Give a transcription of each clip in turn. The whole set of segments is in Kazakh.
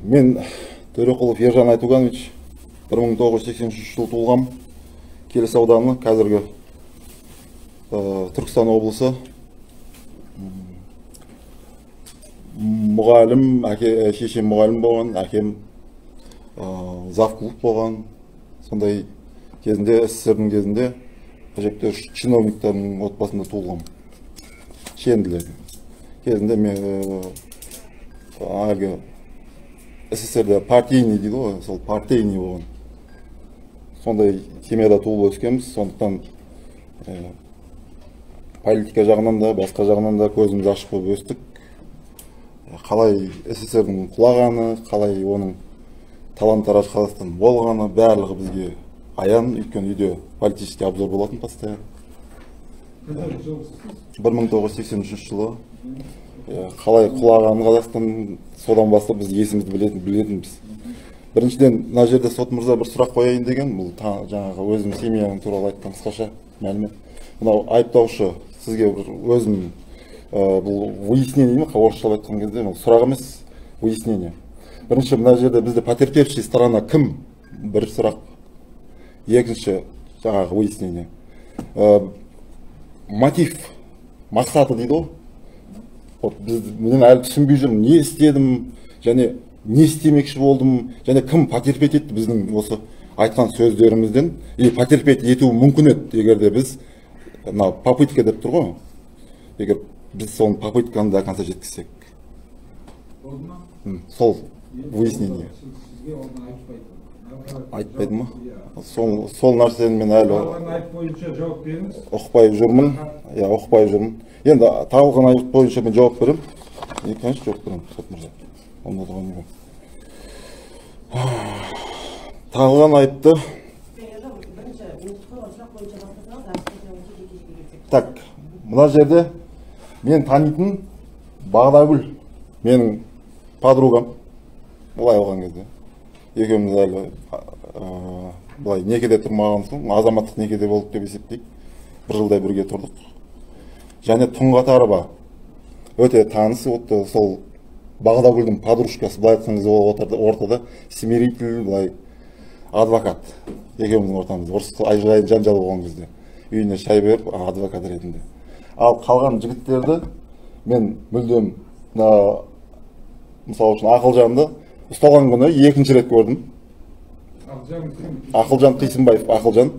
Мен Төреқұлов Ержан Айтуганович, 1983 жылы туылғам. Келес ауданы, қазіргі Түркістан облысы. Мұғалім, әке, шешем мұғалім болған, әкем завклуб болған. Сондай кезінде, СССР-дің кезінде әжептәуір чиновниктердің отбасында туылғам. Шенділердің. Кезінде мен әлгі СССР-де партийный дейді ғой, сол партийный болған. Сондай семьяда туылып өскенбіз, сондықтан политика жағынан да, басқа жағынан да көзіміз ашық болып өстік. Қалай СССР-дің құлағаны, қалай оның талан-тараж Қазақстан болғаны, барлығы бізге аян. Өйткені үйде политический обзор болатын постоянно. 1983 жылы қалай құлағаны Қазақстан, содан бастап біз есімізді білетінбіз. Біріншіден, мына жерде сот мырза бір сұрақ қояйын деген, бұл жаңағы өзім семьям туралы айтқан қысқаша мәлімет. Мынау айыптаушы сізге бір өзім бұл выяснение ме, орысшалап айтқан кезде бұл сұрақ емес, выяснение. Бірінші, мына жерде бізде потерпевший сторона кім? Бір сұрақ. Екінші, жаңағы выяснение. Мотив, мақсаты дейді ғой. Вот біз, мен әлі түсінбей жүрмін, не істедім және не істемекші болдым, және кім потерпеть етті біздің осы айтқан сөздерімізден, и потерпеть етуі мүмкін еді, егер де біз мынау попытка деп тұр ғой, егер біз соны попытканы до конца жеткізсек. Болды ма? Сол выяснение. Сізге оны айтпайды. Айтпайды ма? Сол нәрсені мен әлі Тағылған айып бойынша жауап беріңіз. ұқпай жүрмін. Иә, ұқпай жүрмін. Енді тағылған айып бойынша мен жауап беремін. И, конечно, жауап беремін, сот мырза. Онда тұрған не бар? Тағылған айыпты. Бірінші, мен қойған сұрақ бойынша бастасаңыз, әрі жеке жеке келсек. Так, мына жерде мен танитын Бағдагүл, менің подругам, былай алған кезде. Екеуміз әлі былай некеде тұрмаған соң, азаматтық некеде болдық деп есептейік. Бір жылдай бірге тұрдық. Және Тұңғатарова өте таныс, вот сол Бағдагүлдің подружкасы, былай айтқан кезде ол ортада смиритель, былай адвокат. Екеуміздің ортамызда ұрыс жай жанжал болған кезде үйіне шай беріп, адвокат ретінде. Ал қалған жігіттерді мен мүлдем, мына мысалы үшін Ақылжанды ұсталған күні екінші рет көрдім. Ақылжан кім? Ақылжан Қисынбаев, Ақылжан.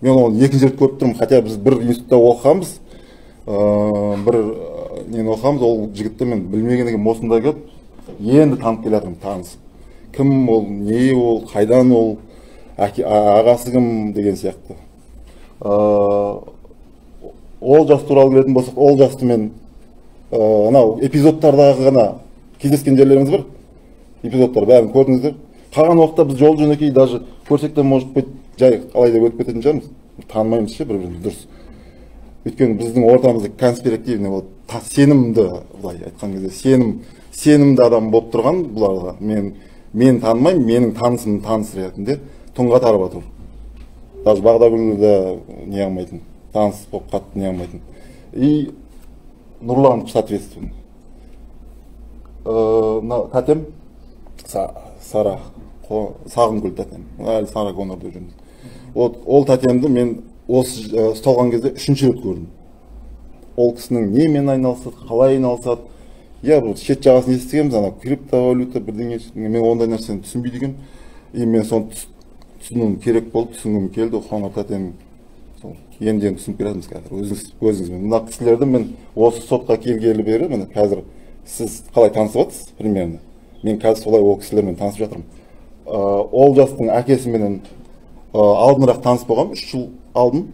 Мен оны екінші рет көріп тұрмын, хотя біз бір институтта оқығанбыз, бір нені оқығанбыз, ол жігітті мен білмеген екенмін, осында келіп енді танып келе жатырмын, танысып. Кім ол, не ол, қайдан ол, әке, ағасы кім деген сияқты. Олжас туралы келетін болсақ, Олжасты мен анау эпизодтардағы ғана кездескен жерлеріміз бар. Эпизодтар бәрін көрдіңіздер. Қалған уақытта біз жол жөнекей даже көрсек те, может быть, жай қалай деп өтіп кететін шығармыз. Танымаймыз ше бір-бірімізді дұрыс. Өйткені біздің ортамызда конспиративный вот сенімді, былай айтқан кезде сенімді адам болып тұрған бұларға. Мен танымаймын, менің танысым таныс ретінде Тұңғатарова тұр. Даже Бағдагүлді де не алмайтын, таныс болып қатты не алмайтын. И Нұрланов соответственно. Мына тәтем Сара, Сағынгүл тәтем. Әлі Сара Конор деп жүрміз. Вот ол тәтемді мен осы ұсталған кезде үшінші рет көрдім. Ол кісінің немен айналысады, қалай айналысады. Я бұл шет жағасын естігенбіз, ана криптовалюта бірдеңе, мен ондай нәрсені түсінбейді екенмін. И мен соны түсінуім керек болды, түсінгім келді. Қоңыр тәтем сол енді енді түсініп келе жатырмыз қазір. Өзіңізбен. Мына кісілерді мен осы сотқа келгелі бері, міне қазір сіз қалай танысып жатсыз примерно? Мен қазір солай ол кісілермен танысып жатырмын. Олжастың әкесіменен алдынырақ таныс болғанмын, 3 жыл алдын.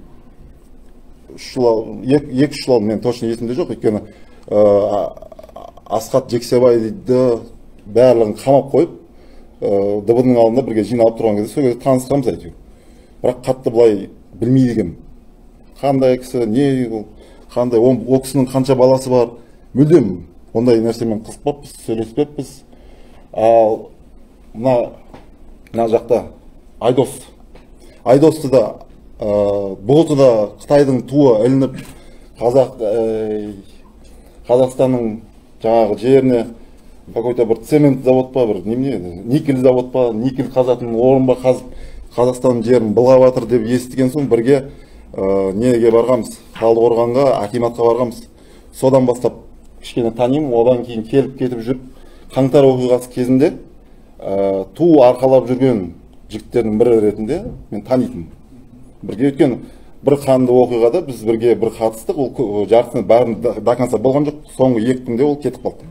3 жыл екі, үш жыл алдын, мен точно есімде жоқ, өйткені Асхат Жексебайды барлығын қамап қойып, ДБ-ның алдында бірге жиналып тұрған кезде, сол кезде танысқанбыз әйтеуір. Бірақ қатты былай білмейді екенмін. Қандай кісі, не ол, қандай, ол кісінің қанша баласы бар, мүлдем ондай нәрсемен қызықпаппыз, сөйлеспеппіз. Ал мына жақта Айдос. Айдосты да, бұғыты да Қытайдың туы ілініп, Қазақстанның жаңағы жеріне Какой-то бір цемент завод па, бір немене, никель завод па, никель қазатын орын ба қазып, Қазақстан жерін былғап жатыр деп естіген соң бірге неге барғанбыз, Талдықорғанға, акиматқа барғанбыз. Содан бастап кішкене танимын, одан кейін келіп кетіп жүріп, қаңтар оқиғасы кезінде ту арқалап жүрген жігіттердің бірі ретінде мен танитынмын. Бірге өткен бір қанды оқиғада біз бірге бір қатыстық, ол жартысының бәрін до конца болған жоқ, соңғы 2 күнде ол кетіп қалды.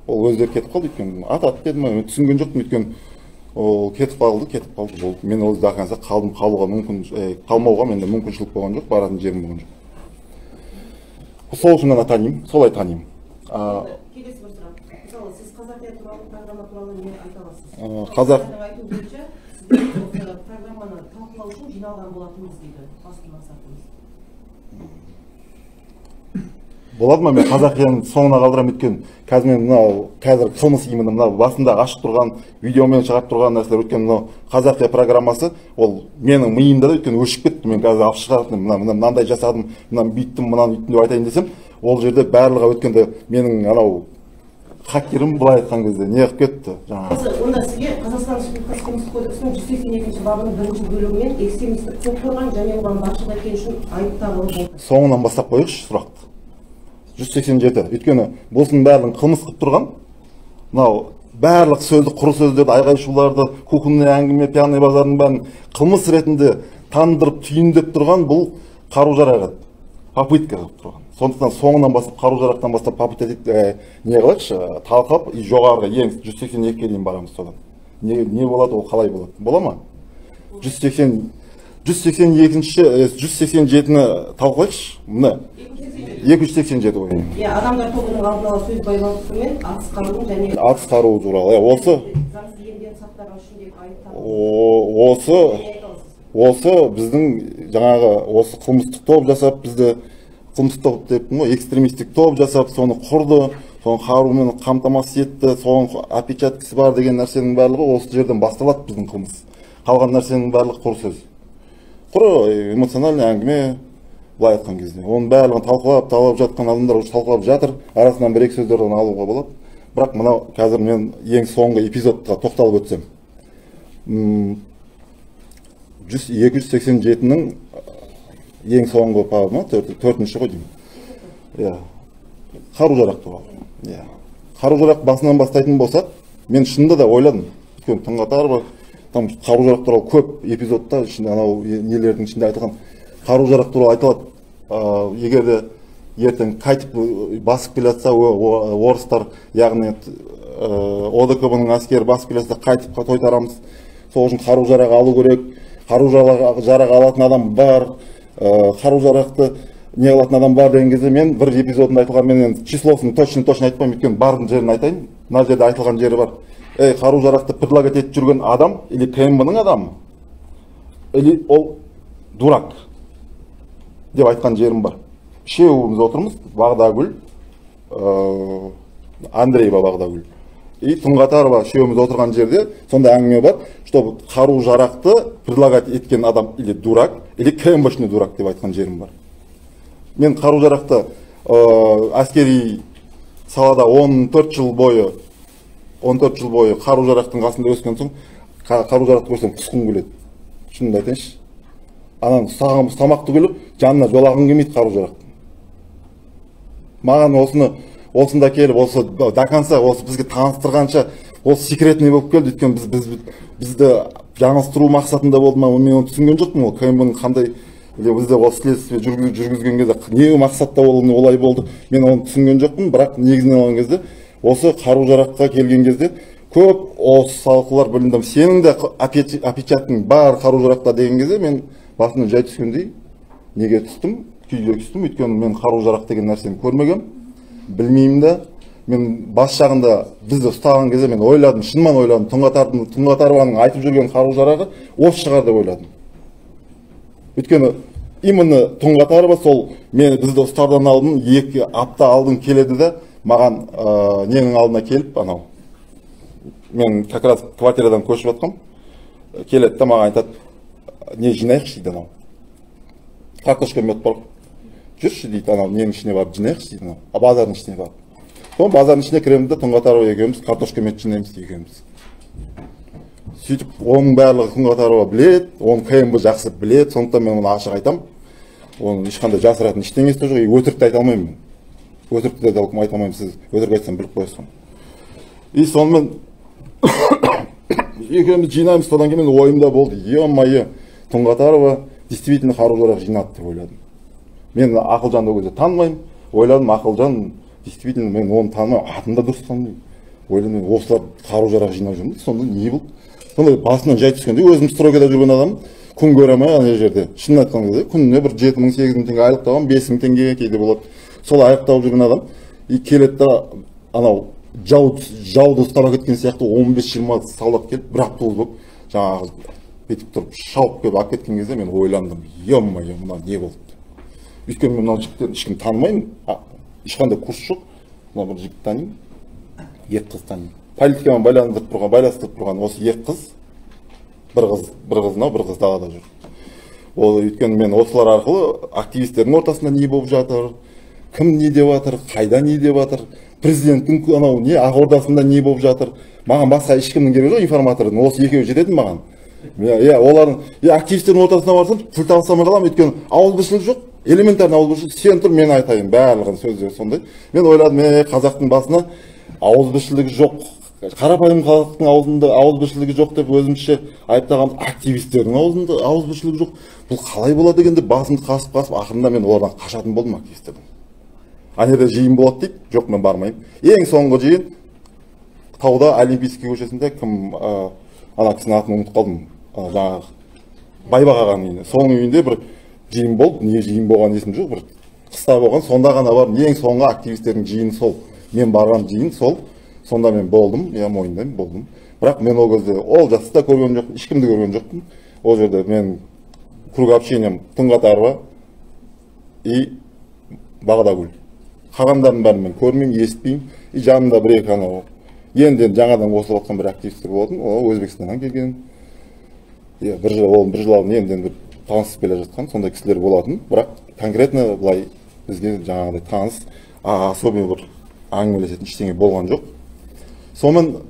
Ол өздері кетіп қалды, өйткені атады деді ме, мен түсінген жоқпын, өйткені ол кетіп қалды, кетіп қалды. Болды. Мен ол до конца қалдым, қалуға мүмкін, қалмауға менде мүмкіншілік болған жоқ, баратын жерім болған жоқ. Сол үшін ғана танимын, солай танимын. Келесі бір сұрақ. Мысалы, сіз Қазақия туралы программа туралы не айта аласыз? Қазақ айту бойынша сіздер осы программаны талқылау үшін жиналған болатынбыз дейді, басты мақсатымыз. Болады ма, мен Қазақияның соңына қалдырамын, өйткені қазір мен мынау қазір қылмыс именно мынау басында ашық тұрған видеомен шығарып тұрған нәрселер, өйткені мынау Қазақия программасы ол менің миымда да, өйткені өшіп кетті. Мен қазір алып шығатын мына мынандай жасадым, мынаны бүйттім, мынаны үйттім деп айтайын десем, ол жерде барлығы өткенде менің анау хакерім былай айтқан кезде не қылып кетті жаңағы. Онда сізге Қазақстан Республикасы Қылмыстық кодексінің 182 бабының 1-ші бөлігімен экстремистік топ құрған және оған басшылық еткен үшін айып тағылып отыр. Соңынан бастап қояйықшы сұрақты. 187. Өйткені бұның бәрін қылмыс қылып тұрған, мынау барлық сөзді, құр сөздерді, айғай-шуларды, кухонный әңгіме, пьяный базардың бәрін қылмыс ретінде тандырып, түйіндеп тұрған бұл қару-жарақ, попытка қылып тұрған. Сондықтан соңынан бастап, қару-жарақтан бастап попытка не қылайықшы, талқылап, и жоғарғы ең 182-ге дейін барамыз содан. Не болады, ол қалай болады? Бола ма? 182-ші, 187-ні талқылайықшы. Міне. 287 ғой. Иә, адамдар тобының алдын ала сөз байланысымен атыс қаруын және атыс қаруы туралы. Иә, осы заңсыз иемденіп сақтаған үшін деп айып тағылды. Осы біздің жаңағы осы қылмыстық топ жасап, бізді қылмыстық топ деппін ғой, экстремистік топ жасап, соны құрды, соны қарумен қамтамасыз етті, соның опечаткасы бар деген нәрсенің барлығы осы жерден басталады біздің қылмыс. Қалған нәрсенің барлығы құр сөз. Құр эмоциональный әңгіме. Былай айтқан кезде, оның барлығын талқылап, талап жатқан адамдар уже талқылап жатыр, арасынан бір-екі сөздерден алуға болады. Бірақ мынау қазір мен ең соңғы эпизодқа тоқталып өтсем. 287-нің ең соңғы бабы ма, төртінші ғой деймін. Иә. Қару-жарақ туралы. Иә. Қару-жарақ басынан бастайтын болсақ, мен шынында да ойладым. Өйткені Тұңғатарова, там қару-жарақ туралы көп эпизодта, ішінде анау нелердің ішінде айтылған қару-жарақ туралы айтылады. Егер де ертең қайтып басып келе жатса, орыстар, яғни ОДКБ-ның әскері басып келе жатса, қайтып тойтарамыз. Сол үшін қару-жарақ алу керек. Қару-жарақ алатын адам бар, қару-жарақты не қылатын адам бар деген кезде мен бір эпизодында айтылған, мен енді числосын точно айтпаймын, өйткені бардың жерін айтайын. Мына жерде айтылған жері бар. Ей, қару-жарақты предлагать етіп жүрген адам или КМБ-ның адамы, или ол дурак деп айтқан жерім бар. Үшеуіміз отырмыз, Бағдагүл, Андреева Бағдагүл и Тұңғатарова, үшеуіміз отырған жерде сондай әңгіме бар, чтобы қару-жарақты предлагать еткен адам или дурак, или КМБшный дурак деп айтқан жерім бар. Мен қару-жарақты әскери салада 14 жыл бойы, 14 жыл бойы қару-жарақтың қасында өскен соң, қару-жарақты көрсем құсқым келеді. Шынымды айтайыншы. Ананы ұстамақ түгілі, жанына жолағым келмейді қару-жарақтың. Маған осында келіп, осы до конца, осы бізге таныстырғанша, ол секретный болып келді, өйткені бізді жаңылыстыру мақсатында болды ма, мен оны түсінген жоқпын, ол КМБ-ның қандай, бізде ол следствие жүргізген кезде не мақсатта ол олай болды, мен оны түсінген жоқпын, бірақ негізінен алған кезде, осы қару-жараққа келген кезде көп осы салқылар білінді. Сенің де опечаткаң бар қару-жарақта деген кезде мен басымнан жай түскендей неге түстім, күйге түстім, өйткені мен қару-жарақ деген нәрсені көрмегем, білмеймін де. Мен бас жағында бізді ұстаған кезде мен ойладым, шынымен ойладым, Тұңғатарованың айтып жүрген қару-жарағы осы шығар деп ойладым. Өйткені именно Тұңғатарова сол мен бізді ұстардан алдын 2 апта алдын келеді де маған ненің алдына келіп, анау мен как раз квартирадан көшіп жатқам, келеді де маған айтады, не жинайықшы дейді, анау картошка мед бар, жүрші дейді, анау ненің ішіне барып жинайықшы дейді, анау базардың ішіне барып. Соны базардың ішіне кіреміз де Тұңғатарова екеуміз картошка мет жинаймыз екеуміз. Сөйтіп оның барлығы Тұңғатарова біледі, оны КМБ жақсы біледі, сондықтан мен оны ашық айтамын. Оның ешқандай жасыратын ештеңесі де жоқ, өтірік те айта алмаймын мен. Өтірікті де айта алмаймын, сіз өтірік айтсам біліп қоясыз. И сонымен екеуміз жинаймыз, содан кейін мен ойымда болды, е-мое, Тұңғатарова действительно қару-жарақ жинады деп ойладым. Мен Ақылжанды ол кезде танымаймын, ойладым, Ақылжан действительно, мен оны танымаймын, атын да дұрыс танымаймын. Ойладым, осылар қару-жарақ жинап жүрмін, сонда не болды? Сондай басынан жай түскенде өзім стройкада жүрген адам, күн көре алмай ана жерде. Шынын айтқан кезде күніне бір 7 000, 8 000 теңге айлық табамын, 5 000 теңге кейде болады. Сол айлық тауып жүрген адам и келеді да анау жауды ұстап әкеткен сияқты 15-20 солдат келіп, бір автобус болып жаңағы бүйтіп тұрып шауып келіп алып кеткен кезде мен ойландым, е-мое, мына не болды? Өйткені мен мына жігіттерді ешкім танымаймын, ешқандай курс жоқ. Мына бір жігіт танимын, екі қыз танимын. Политикамен байланыстырып тұрған, байланыстырып тұрған осы екі қыз, бір қыз, бір қыз мынау, бір қыз далада жүр. Ол өйткені мен осылар арқылы активистердің ортасында не болып жатыр, кім не деп жатыр, қайда не деп жатыр, президенттің анау не Ақордасында не болып жатыр. Маған басқа ешкімнің керегі жоқ информатордың, осы екеуі жететін маған. Иә, олардың, иә, активистердің ортасына барсам, тіл табыса алмай қаламын, өйткені ауызбіршілік жоқ, элементарный ауызбіршілік. Сен тұр, мен айтайын, барлығын сөздері сондай. Мен ойладым, е, қазақтың басына ауызбіршілігі жоқ, қарапайым халықтың аузында ауызбіршілігі жоқ деп өзімізше айыптағанбыз, активистердің аузында ауызбіршілігі жоқ. Бұл қалай болады екен деп басымды қасып қасып, ақырында мен олардан қашатын болдым, активистерден. Ана жерде жиын болады дейді, жоқ, мен бармаймын. Ең соңғы жиын тауда, Олимпийский көшесінде, кім, ана кісінің атын ұмытып қалдым, жаңағы Байбақ ағаның үйінде, соның үйінде бір жиын болды. Не жиын болғаны есімде жоқ, бір қыста болған, сонда ғана бардым. Ең соңғы активистердің жиыны сол, мен барған жиын сол, сонда мен болдым, иә, мойындаймын, болдым. Бірақ мен ол кезде Олжасты да көрген жоқпын, ешкімді көрген жоқпын. Ол жерде мен круг общением Тұңғатарова и Бағдагүл, қалғандардың бәрін мен көрмеймін, естімеймін. И жанымда бір екі анау енді жаңадан қосылып жатқан бір активистер болатын, ол Өзбекстаннан келген, иә, бір жыл, ол бір жыл алдын енді бір танысып келе жатқан сондай кісілер болатын. Бірақ конкретно былай бізге жаңағыдай таныс, особенно бір әңгімелесетін ештеңе болған жоқ. Сонымен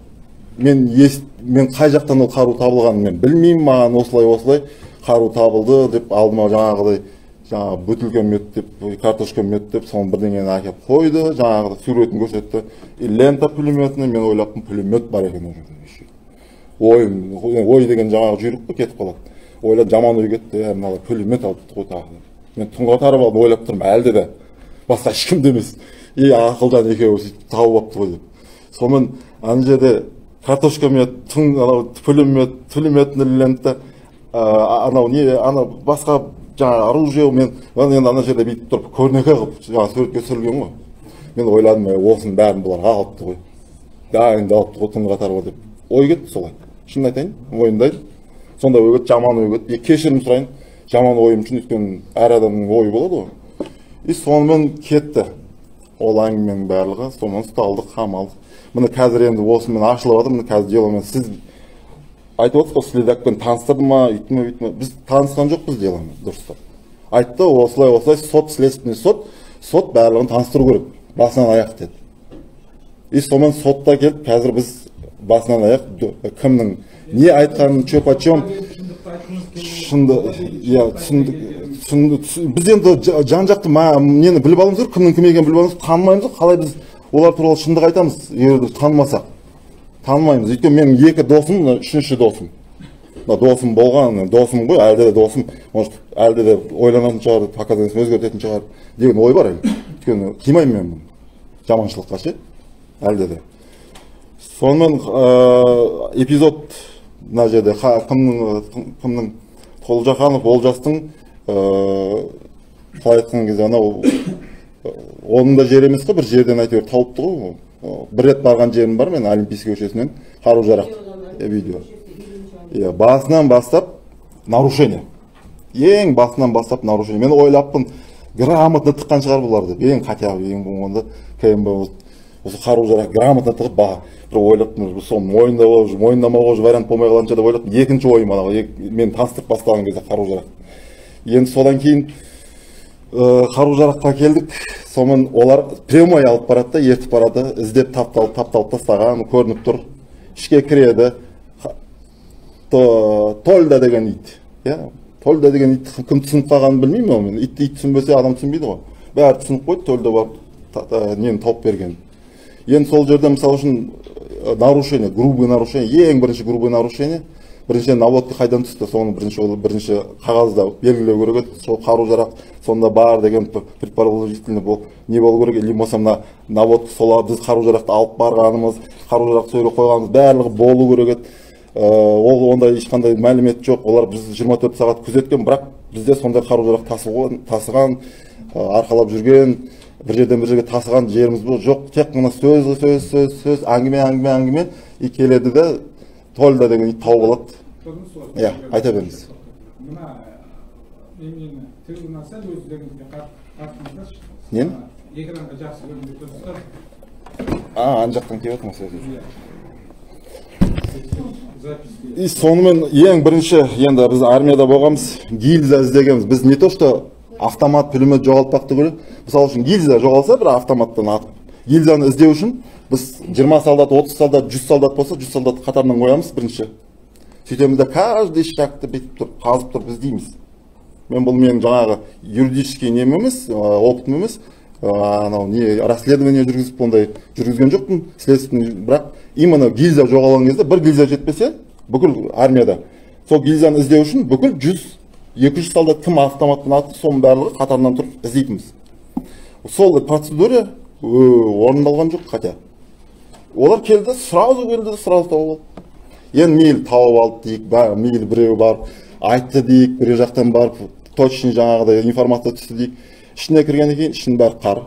мен қай жақтан ол қару табылғанын мен білмеймін. Маған осылай осылай қару табылды деп алдыма жаңағыдай жаңағы бөтелке мет деп, картошка мет деп, соның бірдеңені әкеліп қойды, жаңағы суретін көрсетті, и лента пулеметный. Мен ойлаппын, пулемет бар екен ол жерде еще. Ойым, ой деген жаңағы жүйрік қой, кетіп қалады. Ойлап, жаман ой кетті, е, мыналар пулемет алыпты ғой тағы. Мен Тұңғатаров алып ойлап тұрмын әлде де, басқа ешкімді емес, и Ақылжан екеуі сөйтіп тауып алыпты ғой деп. Сонымен ана жерде картошка мет, анау пулемет, пулеметный лента, анау не, ана басқа жаңағы оружие. Мен енді ана жерде бүйтіп тұрып көрнекі қылып жаңағы суретке түсірілген ғой. Мен ойладым, осының бәрін бұлар алыпты ғой, дайындалыпты ғой Тұңғатарова деп ой кетті солай. Шынын айтайын, мойындаймын, сондай ой кетті, жаман ой кетті. И кешірім сұрайын жаман ойым үшін, өйткені әр адамның ойы болады ғой. И сонымен кетті ол әңгіменің барлығы. Сонымен ұсталдық, қамалдық. Міне, қазір енді осымен ашылып жатыр. Міне, қазір деломен сіз айтып отырсыз ғой, следакпен таныстырды ма, үйтті ме, бүйтті ме. Біз танысқан жоқпыз деломен. Дұрыстап айтты, осылай осылай сот, следственный сот, сот барлығын таныстыру керек басынан аяқ деді. И сонымен сотта келіп, қазір біз басынан аяқ кімнің не айтқанын, че почем. Шынды, иә, түсіндік, біз енді жан жақты нені біліп алуымыз керек, кімнің кім екенін біліп алуымыз. Танымаймыз ғой, қалай біз олар туралы шындық айтамыз, егер біз танымасақ? Танымаймыз, өйткені менің екі досым, мына үшінші досым, мына досым болған, досым ғой, әлде де досым, может, әлде де ойланатын шығар, показаниясын өзгертетін шығар деген ой бар әлі, өйткені қимаймын мен бұны жаманшылыққа ше әлде де. Сонымен эпизод мына жерде кімнің, Толжаханов Олжастың, қалай айтқан кезде, анау оның да жері емес қой, бір жерден әйтеуір тауыпты ғой. Бір рет барған жерім бар мен, Олимпийский көшесінен қару жарақ видео, иә, басынан бастап нарушение, ең басынан бастап нарушение. Мен ойлаппын, грамотно тыққан шығар бұлар деп, ең хотя бы, ең болмағанда КМБ осы қару жарақ грамотно тығып бір ойлаппын, соны мойындауға, уже мойындамауға уже вариант болмай қалған шығар деп ойлаппын. Екінші ойым анау мен таныстырып бастаған кезде қару жарақ. Енді содан кейін қару жараққа келдік. Содан кейін Сонымен олар прямой алып барады да, ертіп барады, іздеп тапталып тастаған көрініп тұр. Ішке кіреді. Тольда деген ит. Иә, Тольда деген ит кім түсініп қалғанын білмеймін мен. Ит түсінбесе адам түсінбейді ғой. Бәрі түсініп қойды, Тольда барып нені тауып берген. Енді сол жерде мысалы үшін нарушение, грубый нарушение, ең бірінші грубый нарушение, бірінші наводка қайдан түсті, соны бірінші қағазда белгілеу керек еді. Сол қару-жарақ сонда бар деген предположительно бол, не болу керек, или болмаса мына наводка сол біз қару-жарақты алып барғанымыз, қару-жарақты сол жерге қойғанымыз барлығы болу керек еді. Ол ондай ешқандай мәлімет жоқ. Олар біз 24 сағат күзеткен, бірақ бізде сондай қару-жарақ тасыған, арқалап жүрген, бір жерден бір жерге тасыған жеріміз жоқ. Тек қана сөз, сөз, сөз, сөз, әңгіме, әңгіме, әңгіме, и келеді де Тольда деген ит тауып алады. Иә, айта беріңіз. Мына немені трибуна сәл өздеріңізге қатысыңыздаршы. Нені? Экранға жақсы көрініп тұрсыздар. Ана жақтан келіп жатыр ма сөз? И сонымен ең бірінші енді біз армияда болғанбыз, гильза іздегенбіз. Біз не то что автомат, пулемет жоғалтпақ түгілі, мысалы үшін гильза жоғалса бір автоматтан атып, гильзаны іздеу үшін біз 20 солдат, 30 солдат, 100 солдат болса, 100 солдат қатарынан қоямыз бірінші. Сөйтеміз де каждый шагты бүйтіп тұрып, қазып тұрып іздейміз. Мен бұл менің жаңағы юридический нем емес, опытым емес, анау не расследование жүргізіп ондай жүргізген жоқпын, следственный, бірақ именно гильза жоғалған кезде бір гильза жетпесе, бүкіл армияда сол гильзаны іздеу үшін бүкіл 100-200 солдат кім автоматпен атты, соның барлығы қатарынан тұрып іздейтінбіз. Сол процедура орындалған жоқ, хотя олар келді, сразу келді, сразу тауып алды. Енді мейлі тауып алды дейік, мейлі біреу барып айтты дейік, біреу жақтан барып точный жаңағыдай информация түсті дейік. Ішіне кіргеннен кейін ішінің бәрі қар.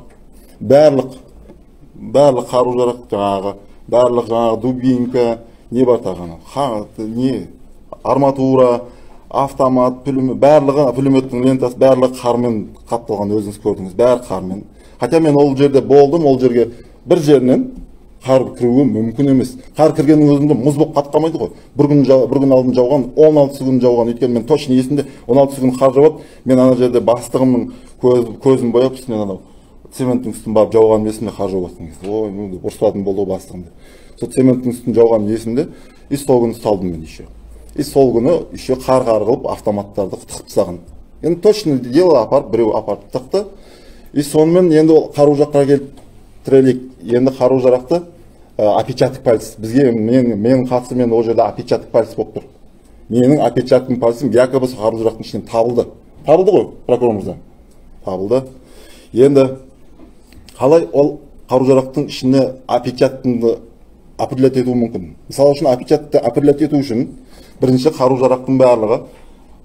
Барлық қару-жарақ жаңағы, барлық жаңағы дубинка, не бар тағы анау, не арматура, автомат, пулемет, барлығы пулеметтің лентасы барлығы қармен қапталған, өзіңіз көрдіңіз, бәрі қармен. Хотя мен ол жерде болдым, ол жерге бір жерінен қар кіруі мүмкін емес. Қар кіргеннің өзінде мұз болып қатып қалмайды ғой. Бір күн алдын жауған, 16 күн жауған. Өйткені мен точно есімде 16 күн қар жауады. Мен ана жерде бастығымның көзін бояп, үстінен анау цементтің үстін барып жауғаным есімде, қар жауып жатқан кезде. Ой, мен деп ұрысатын болды ғой бастығым деп. Сол цементтің үстін жауғаным есімде. И сол күні салдым мен еще. И сол күні еще қар қылып автоматтарды тығып тастаған. Енді точно дело апарып, біреу апарып тықты. И сонымен енді ол қару-жараққа келіп тірелейік. Енді қару-жарақты опечаток пальц. Бізге менің қатысым, мен ол жерде опечаток пальц болып тұр. Менің опечаткам пальцым якобы қару-жарақтың ішінен табылды. Табылды ғой, прокурор мырза. Табылды. Енді қалай ол қару-жарақтың ішіне опечаткаңды определять ету мүмкін? Мысалы үшін опечатты определять ету үшін бірінші қару-жарақтың барлығы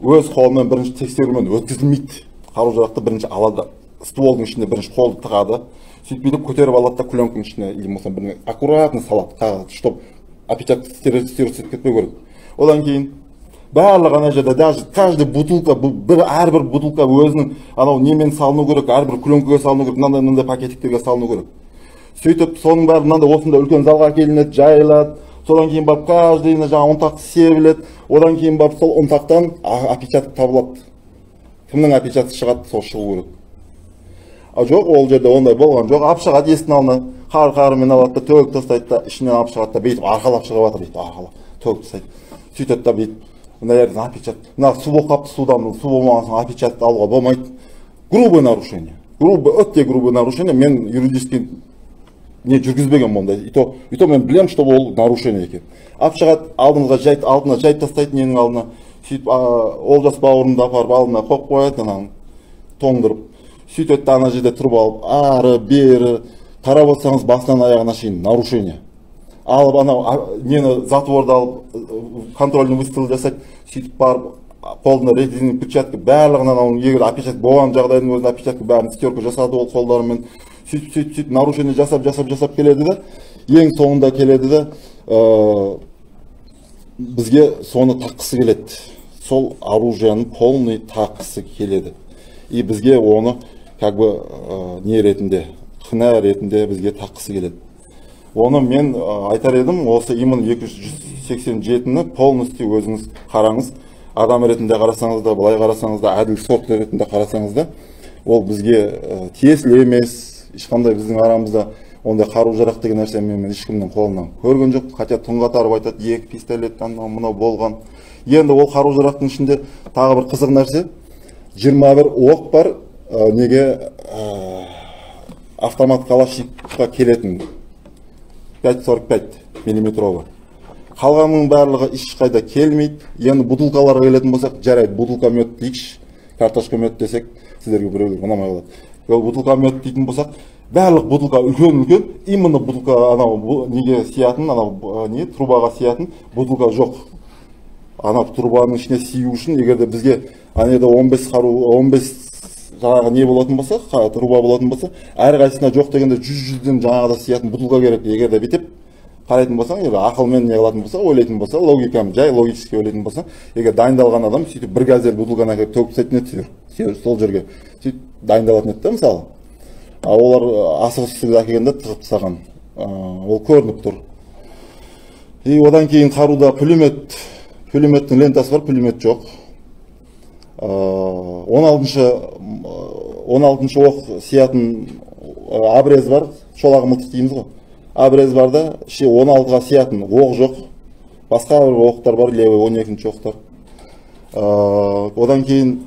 өз қолымен бірінші тексерумен өткізілмейді. Қару-жарақты бірінші алады. Стволдың ішіне бірінші қолды тығады. Сөйтіп бүйтіп көтеріп алады да кленкінің ішіне, или болмаса біріне аккуратно салады, қағаз, чтоб опечатка стереотип кетпеу керек. Одан кейін барлығы ана жерде, даже каждый бутылка, әрбір бутылка өзінің анау немен салыну керек, әрбір кленкіге салыну керек, мынандай мынандай пакетиктерге салыну керек. Сөйтіп соның бәрі мынандай осындай үлкен залға әкелінеді, жайылады. Содан кейін барып каждыйына жаңа ұнтақты себіледі. Одан кейін барып сол ұнтақтан опечатка табылады. Кімнің опечаткасы шығады, сол шығу керек. А жоқ, ол жерде ондай болған жоқ. Алып шығады есіктің алдына, қар-қарымен алады да, төгіп тастайды да, ішінен алып шығады да, бүйтіп арқалап шығып жатыр, бүйтіп арқалап, төгіп тастайды. Сөйтеді да бүйтіп, мына жерден опечатка, мына су болып қалыпты, судан су болмаған соң опечатка алуға болмайды. Грубое нарушение. Грубое, өте грубое нарушение. Мен юридический не жүргізбеген ондай. И то мен білемін, что ол нарушение екен. Алып шығады, алдымызға жайт, алдына жайт тастайды ненің алдына. Сөйтіп Олжас бауырымды апарып алдына қойып қояды, ананы тоңдырып. Сөйтеді де ана жерде тұрып алып, ары бері қарап отырсаңыз басынан аяғына шейін нарушение. Алып анау нені затворды алып, контрольный выстрел жасайды, сөйтіп барып қолына резиновый перчатка барлығынан анау егер опечатка болған жағдайдың өзінде опечатка бәрін стерка жасады ол қолдарымен. Сөйтіп, сөйтіп, сөйтіп нарушение жасап, жасап, жасап келеді де, ең соңында келеді де, бізге соны таққысы келеді. Сол оружиені полный таққысы келеді. И бізге оны как бы не ретінде, кінә ретінде бізге таққысы келеді. Оны мен айтар едім, осы именно 287-ні полностью өзіңіз қараңыз. Адам ретінде қарасаңыз да, былай қарасаңыз да, әділ сот ретінде қарасаңыз да, ол бізге тиесілі емес. Ешқандай біздің арамызда ондай қару-жарақ деген нәрсе мен ешкімнің қолынан көрген жоқ. Хотя Тұңғатаров айтады, 2 пистолет анау мынау болған. Енді ол қару-жарақтың ішінде тағы бір қызық нәрсе, 21 оқ бар, неге автомат Калашниковқа келетін 5,45 миллиметровый. Қалғанның барлығы ешқайда келмейді. Енді бутылкаларға келетін болсақ, жарайды, бутылка мед дейікші, картошка мед десек, сіздерге біреулер ұнамай қалады. Ол бутылка мед дейтін болсақ, барлық бутылка үлкен-үлкен, именно бутылка анау неге сиятын, анау не трубаға сиятын бутылка жоқ. Анау трубаның ішіне сию үшін, егер де бізге ана жерде 15 қару, 15 жаңағы не болатын болса, труба болатын болса, әрқайсысына жоқ дегенде 100-100-ден жаңағыда сиятын бутылка керек. Егер де бүйтіп қарайтын болсаң, егер ақылмен не қылатын болса, ойлайтын болса, логикамен, жай логически ойлайтын болса, егер дайындалған адам сөйтіп бір газель бутылканы әкеліп төгіп тастайтын еді, сол жерге сөйтіп дайындалатын еді да, мысалы. А олар асығыс үстінде әкелгенде тығып тастаған. Ол көрініп тұр. И одан кейін қаруда пулемет, пулеметтің лентасы бар, пулемет жоқ. 16-шы оқ сиятын обрез бар, шолағы мылтық дейміз ғой. Обрез бар да, іші 16-ға сиятын оқ жоқ. Басқа бір оқтар бар, левый 12-ші оқтар. Одан кейін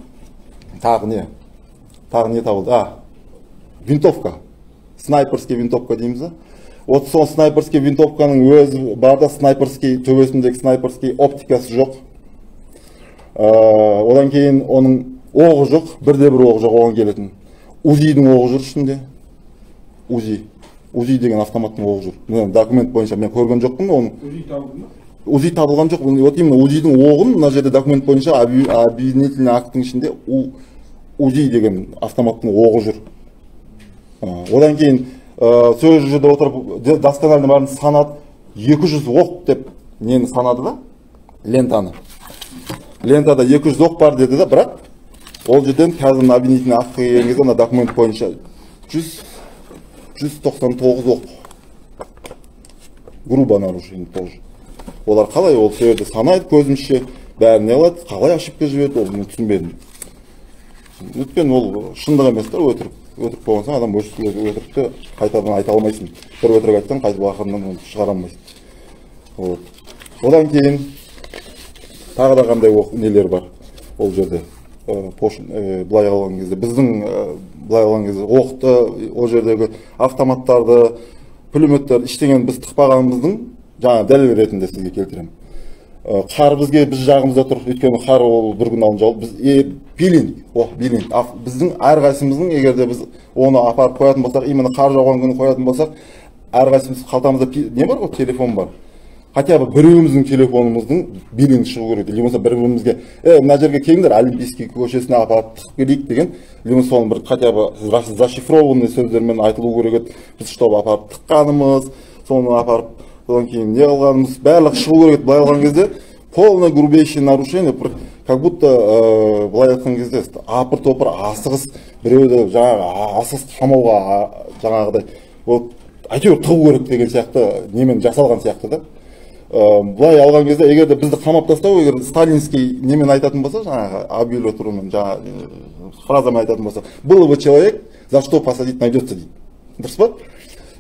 тағы не? Тағы не табылды? Винтовка. Снайперский винтовка дейміз да. Вот сол снайперский винтовканың өзі бар да, снайперский төбесіндегі снайперский оптикасы жоқ. Одан кейін оның оғы жоқ, бірде-бір оғы жоқ оған келетін. УЗИ-дің оғы жүр ішінде. УЗИ. УЗИ деген автоматтың оғы жүр. Мына документ бойынша мен көрген жоқпын оның. УЗИ табылды ма? УЗИ табылған жоқ. Вот именно УЗИ-дің оғын мына жерде документ бойынша обвинительный акттың ішінде УЗИ деген автоматтың оғы жүр. Одан кейін сол жерде отырып досконально бәрін санады, 200 оқ деп нені санады да, лентаны. Лентада 200 оқ бар деді да, бірақ ол жерден қазір мына обвинительный актқа келген кезде мына документ бойынша 199 оқ. Грубо нарушение тоже. Олар қалай ол жерде санайды көзімше, бәрін не қылады, қалай ошибка жіберді, ол мен түсінбедім. Өйткені ол шындық емес та, өтірік. Өтірік болған соң адам өтірікті қайтадан айта алмайсың. Бір өтірік айтсаң, қайтып ақырынан оны шығара алмайсың. Вот. Одан кейін тағы да қандай нелер бар ол жерде. Былай алған кезде, біздің былай алған кезде оқты, ол жердегі автоматтарды, пулеметтерді ештеңені біз тықпағанымыздың жаңа дәлел ретінде сізге келтіремін. Қар бізге, біз жағымызда тұр, өйткені қар ол бір күн алдын жауып, біз пилинг, пилинг. Біздің әрқайсымыздың, егер де біз оны апарып қоятын болсақ, именно қар жауған күні қоятын болсақ, әрқайсымыз қалтамызда не бар ғой, телефон бар. Хотя бы біреуіміздің телефонымыздың билинг шығу керек, или болмаса бір-бірімізге, мына жерге келіңдер, Олимпийский көшесіне апарып тығып келейік деген, или болмаса соның бір хотя бы зашифрованный сөздермен айтылу керек еді, біз чтобы апарып тыққанымыз, соны апарып одан кейін не қылғанымыз, барлығы шығу керек еді. Былай алған кезде полное грубейшее нарушение, как будто былай айтқан кезде апыр-топыр асығыс біреуді жаңағы асығыс қамауға жаңағыдай вот әйтеуір тығу керек деген сияқты немен жасалған сияқты да. Былай алған кезде егер де бізді қамап тастау, егер сталинский немен айтатын болса, жаңағы аббревиатурамен, жаңағы фразамен айтатын болса, было бы человек, за что посадить найдется дейді. Дұрыс па?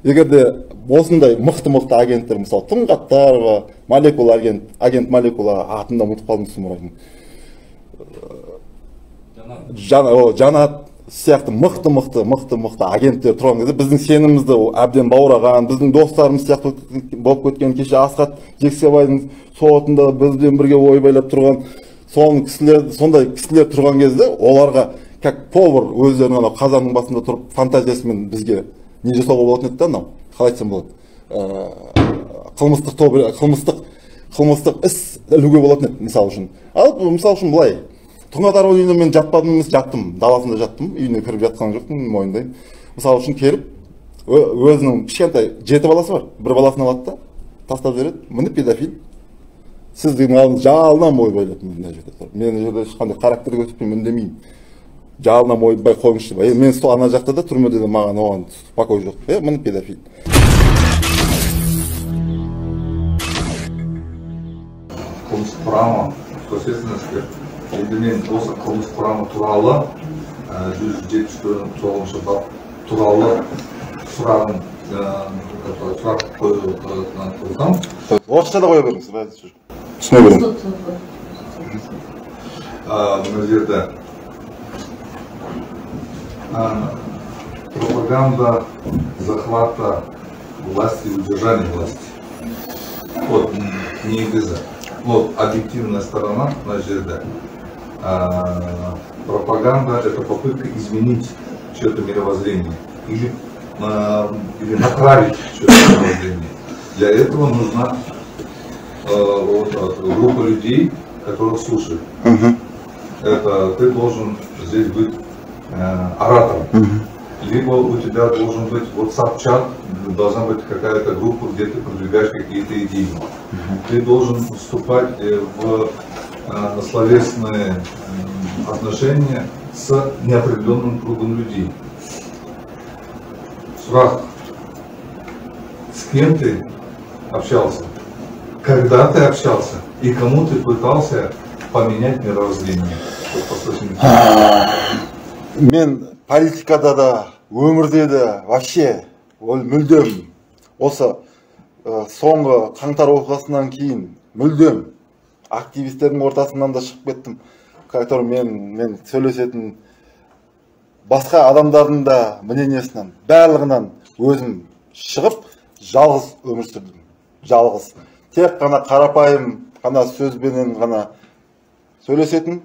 Егер де осындай мықты-мықты агенттер, мысалы Тұңғаттарова, молекула агент, агент молекула, атын да ұмытып қалдым сұмырайдың. Жанат сияқты мықты-мықты агенттер тұрған кезде біздің сенімімізді әбден баураған, біздің достарымыз сияқты болып кеткен, кеше Асхат Жексебайдың сотында бізбен бірге ойбайлап тұрған, сондай кісілер тұрған кезде оларға как повар өздерінің анау қазанның басында тұрып фантазиясымен бізге не жасауға болатын еді да, анау қалай айтсам болады, қылмыстық топ, қылмыстық іс ілуге болатын еді, мысал үшін. Ал мысал үшін былай, Тұңғатарова үйіне мен жатпадым емес, жаттым, даласында жаттым, үйіне кіріп жатқан жоқпын, мойындаймын. Мысал үшін келіп, өзінің кішкентай 7 баласы бар, бір баласын алады да, тастап жібереді, міне педофил. Сіздің алдыңызда жалынам ойбайлап мен мына жерде тұрып. Мен мына жерде ешқандай характер көрсетпеймін, үндемеймін. Жалынам ойбай қойыңызшы деп. Мен сол ана жақта да түрмеде де маған оған покой жоқ. Міне педофил. Қылмыс құрамы көрсетіңіздер. Енді мен осы қылмыс құрамы туралы 179-бап туралы Сұрағын сұрақ қойсам. Орысша да қоя беріңіз, түсіне беріңіз. Мына жерде пропаганда захвата власти и удержания власти. Вот негізі. Вот объективная сторона мына жерде. Пропаганда – это попытка изменить чье-то мировоззрение или направить чье-то мировоззрение. Для этого нужна группа людей, которых слушают. Это ты должен здесь быть оратором. Либо у тебя должен быть WhatsApp-чат, должна быть какая-то группа, где ты продвигаешь какие-то идеи. Ты должен вступать в словесные отношения с неопределенным кругом людей. Сұрақ: с кем ты общался, когда ты общался и кому ты пытался поменять мировоззрение? Мен политикада да, өмірде де вообще ол мүлдем осы соңғы қаңтар оқиғасынан кейін мүлдем активистердің ортасынан да шығып кеттім, который мен сөйлесетін басқа адамдардың да мнениесінен, барлығынан өзім шығып, жалғыз өмір сүрдім. Жалғыз. Тек қана қарапайым ғана сөзбенен ғана сөйлесетін,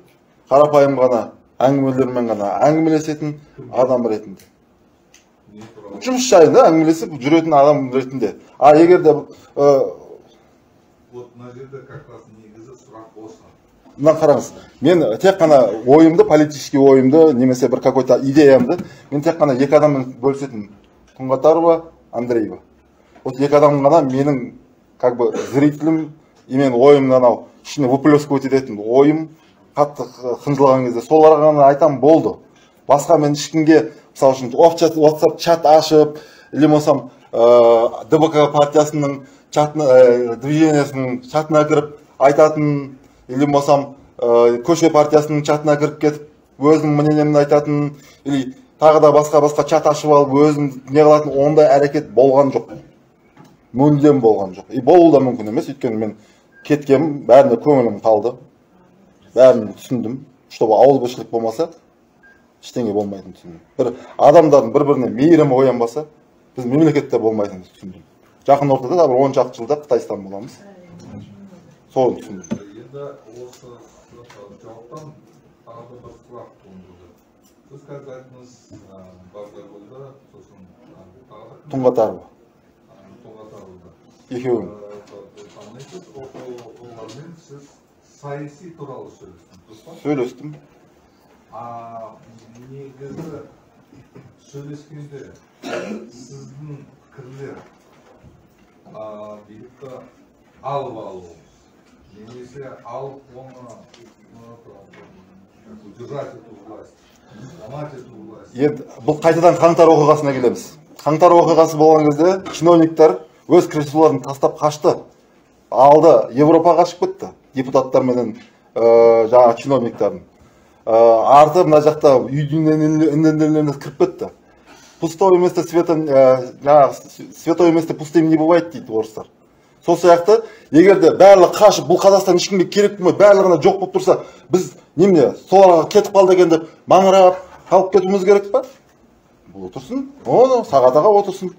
қарапайым ғана әңгімелермен ғана әңгімелесетін адам ретінде. Жұмыс жайында әңгімелесіп жүретін адам ретінде. А егер де Вот мына жерде как раз негізі сұрақ осы. Мына қараңыз, мен тек қана ойымды, политический ойымды, немесе бір какой-то идеямды мен тек қана екі адаммен бөлісетін: Тұңғатарова, Андреева. Вот екі адам ғана менің как бы зрителім, и мен ойымды анау ішіне выплескивать ететін ойым қатты қынжылған кезде соларға ғана айтам, болды. Басқа мен ешкімге, мысалы үшін, WhatsApp чат ашып, или болмасам ДБК партиясының чатына, движениесінің чатына кіріп айтатын, или болмасам көше партиясының чатына кіріп кетіп өзімнің мнениемді айтатын, или тағы да басқа-басқа чат ашып алып өзім не қылатын, ондай әрекет болған жоқ. Мүлдем болған жоқ. И болуы да мүмкін емес, өйткені мен кеткенім, бәріне көңілім қалды. Бәрін түсіндім, чтобы ауызбіршілік болмаса, ештеңе болмайтынын түсіндім. Бір адамдардың бір-біріне мейірімі оянбаса, біз мемлекетте болмайтынын түсіндім. Жақын ортада да бір 10 шақты жылда Қытайстан боламыз. Соны түсіндім. Енді осы жауаптан тағы да бір сұрақ туындады. Сіз қазір айттыңыз, Бардагүлді, сосын тағы да Тұңғатарова. Тұңғатаровды. Екеуін. Танисыз, олармен сіз саяси туралы сөйлестіңіз, дұрыс па? Сөйлестім. Негізі сөйлескенде сіздің пікірлер билікті алып алу, немесе алып оны удержать эту власть, сломать эту власть. Енді бұл қайтадан қаңтар оқиғасына келеміз. Қаңтар оқиғасы болған кезде чиновниктер өз креслоларын тастап қашты. Алды, Европаға қашып кетті. Депутаттар менен жаңағы чиновниктардың. Арты мына жақта үйдің інілеріне кіріп кетті. Пустое место света, жаңағы святое место пустым не бывает дейді орыстар. Сол сияқты, егер де барлығы қашып, бұл Қазақстан ешкімге керек болмай, барлығына жоқ болып тұрса, біз немене, соларға кетіп қалды екен деп маңырап қалып кетуіміз керек па? Бұл отырсын, оны Сағат аға отырсын.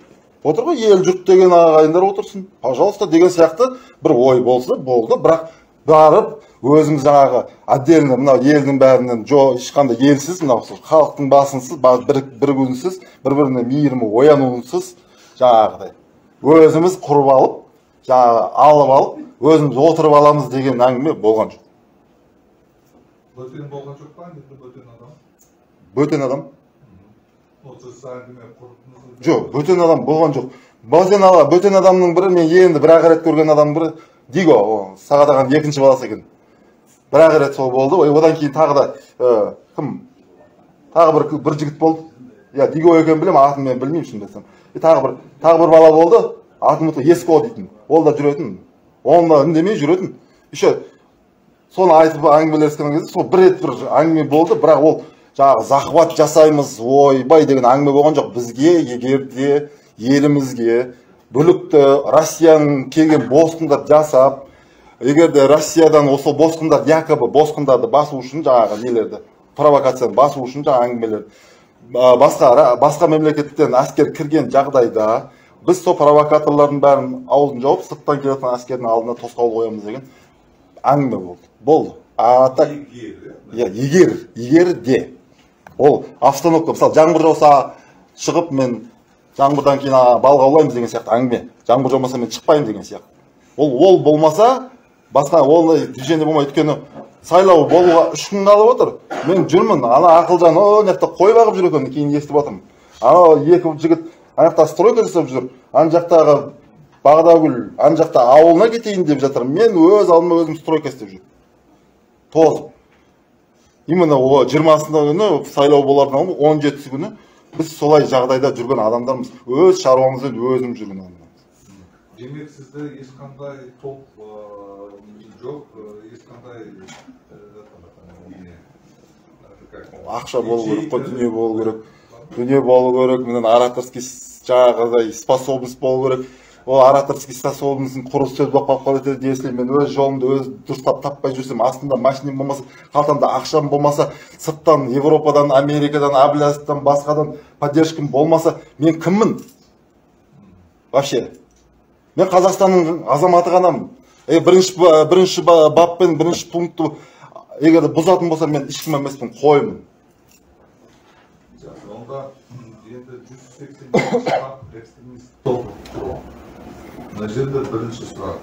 Отыр ғой, ел жұрт деген ағайындар отырсын. Пожалуйста деген сияқты бір ой болса, болды, бірақ барып өзіміз жаңағы отдельно мынау елдің бәрінен ешқандай елсіз, мынау халықтың басынсыз, бірігуінсіз, бір-біріне мейірімі оянуынсыз жаңағыдай өзіміз құрып алып, жаңағы алып алып, өзіміз отырып аламыз деген әңгіме болған жоқ. Бөтен болған жоқ па? Енді бөтен адам? Бөтен адам? Сіз әңгіме құрдыңыз? Жоқ, бөтен адам болған жоқ. Бөтен адамның бірі, мен енді бір-ақ рет көрген адамның бірі Диго, Сағат ағаның екінші баласы екен. Бір-ақ рет сол болды. Одан кейін тағы да кім? Тағы бір жігіт болды. Я Диго екенін білемін, атын мен білмеймін шынымды айтсам. Тағы бір бала болды, атын ұмытып, Еско дейтін. Ол да жүретін. Оны да үндемей жүретін. Еще соны айтып әңгімелескен кезде сол бір рет бір әңгіме болды, бірақ ол Жаңағы захват жасаймыз, ойбай деген әңгіме болған жоқ. Бізге егер де елімізге бүлікті Россияның келген босқындар жасап, егер де Россиядан осы босқындар, якобы босқындарды басу үшін жаңағы нелерді, провокацияны басу үшін жаңағы әңгімелер, басқа мемлекеттен әскер кірген жағдайда біз сол провокаторлардың бәрін аузын жауып, сырттан келетін әскердің алдына тосқауыл қоямыз деген әңгіме болды. Болды. А так, егер де ол обстановка, мысалы, жаңбыр жауса шығып мен жаңбырдан кейін балық аулаймыз деген сияқты әңгіме. Жаңбыр жаумаса мен шықпаймын деген сияқты. Ол болмаса, басқа ондай движение болмайды. Өйткені сайлау болуға 3 күн қалып отыр. Мен жүрмін, ана Ақылжан о жақта қой бағып жүр екен, кейін естіп отырмын. Анау екі жігіт ана жақта стройка жасап жүр, ана жақтағы Бағдагүл ана жақта ауылына кетейін деп жатыр. Мен өз алдыма өзім стройка істеп жүрмін. Тозып. Именно о 20-сында күні сайлау болардың 17-сі күні біз солай жағдайда жүрген адамдармыз. Өз шаруамызбен өзіміз жүрген адамдармыз. Демек, сізде ешқандай топ жоқ, ешқандай ақша болу керек қой, дүние болу керек. Дүние болу керек, міне ораторский жаңағыдай способность болу керек. Ол ораторский способностьін құры сөз болып қалып қалады, если мен өз жолымды өз дұрыстап таппай жүрсем, астымда машинем болмаса, қалтамда ақшам болмаса, сырттан, Европадан, Америкадан, Әблязовтан, басқадан поддержкам болмаса, мен кіммін? Вообще. Мен Қазақстанның азаматы ғанамын. Бірінші бап пен бірінші пунктті егер бұзатын болса, мен ешкім емеспін, қоймын. Онда енді 182 бап экстремист топ құру. Мына жерде бірінші сұрақ.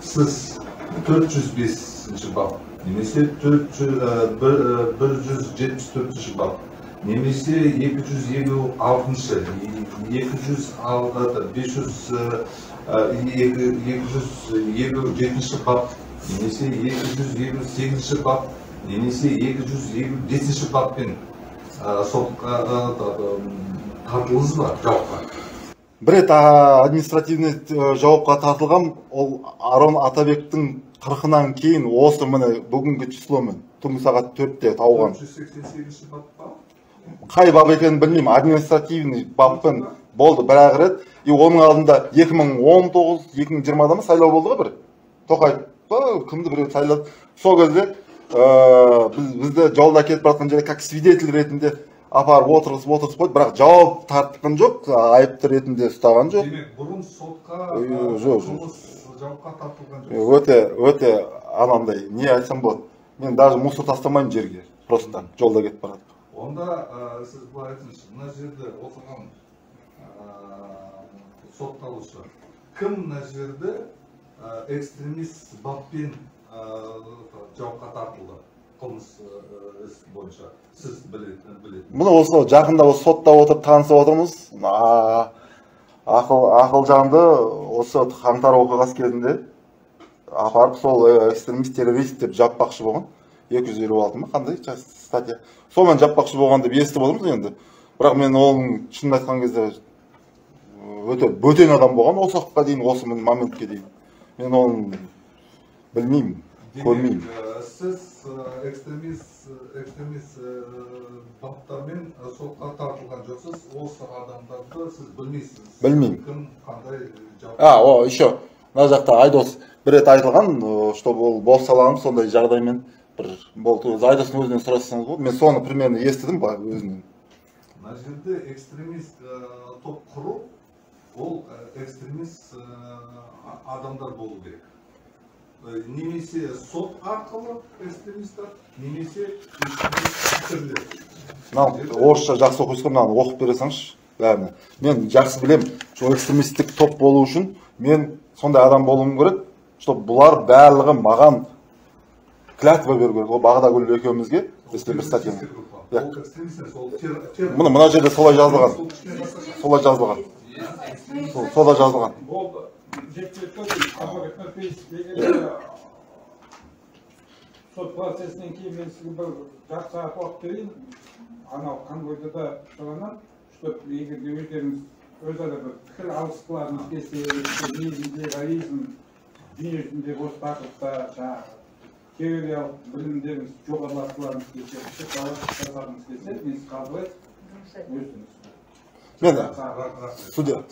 Сіз 405 бап, немесе 174 бап, немесе 256, 257 бап, немесе 258 бап, немесе 255 баппен сотқа тартылыңыз ба жауапқа? Бір рет административный жауапқа тартылғам, ол Арон Атабектің 40-ынан кейін осы міне бүгінгі числомен түнгі сағат 4-те тауған. 188 бап па? Қай бап екенін білмеймін, административный баппен болды бір-ақ рет. И оның алдында 2019-2020-да ма сайлау болды ғой бір. Тоқаев па, кімді біреу сайлады. Сол кезде бізді жолда кетіп бара жатқан жерде как свидетель ретінде апарып отырғызып қойды, бірақ жауап тартқан жоқ, айыпты ретінде ұстаған жоқ. Демек, бұрын сотқа жоқ, жауапқа тартылған жоқ. Өте анандай, не айтсам болады. Мен даже мусор тастамаймын жерге, просто так, жолда кетіп барады. Онда сіз былай айтыңызшы, мына жерде отырған сотталушы кім мына жерде экстремист баппен жауапқа тартылды? Қылмыс іс бойынша сіз білетін. Мұны осы жақында осы сотта отырып танысып отырмыз. Ақылжанды осы қаңтар оқиғасы кезінде апарып сол экстремист террорист деп жаппақшы болған. 256 ма қандай статья. Сонымен жаппақшы болған деп естіп отырмыз енді. Бірақ мен оның шынын айтқан кезде өте бөтен адам болған осы уақытқа дейін, осы моментке дейін. Мен оны білмеймін, көрмеймін. Сіз экстремист баптармен сотқа тартылған жоқсыз, осы адамдарды сіз білмейсіз. Білмеймін. Кім қандай жауап? О, еще мына жақта Айдос бір рет айтылған, чтобы ол босаланып сондай жағдаймен бір болды. Айдостың өзінен сұрасаңыз болды. Мен соны примерно естідім былай өзінен. Мына жерде экстремист топ құру, ол экстремист адамдар болу керек. Немесе сот арқылы экстремисттер, немесе экстремисттер. Мынау орысша жақсы оқисыз ғой, мынаны оқып бере салыңызшы бәріне. Мен жақсы білемін, сол экстремисттік топ болу үшін мен сондай адам болуым керек, чтобы бұлар барлығы маған клятва беру керек. Ол Бағдагүл екеумізге, если бір статьяны. Мына жерде солай жазылған. Солай жазылған. Солай жазылған. Сот процесінен кейін мен сізге бір жарты сағат уақыт берейін. Анау конвойда да шығанам, чтобы егер де өздеріңіз өзара бір пікір алысқыларыңыз келсе, негізінде терроризм дүниежүзінде осы тақырыпта жаңағы Теориялық білімдеріңіз жоғарылатқыларыңыз келсе, психолог жасағыңыз келсе, мен сіз қалдырайын, өзіңіз. Мен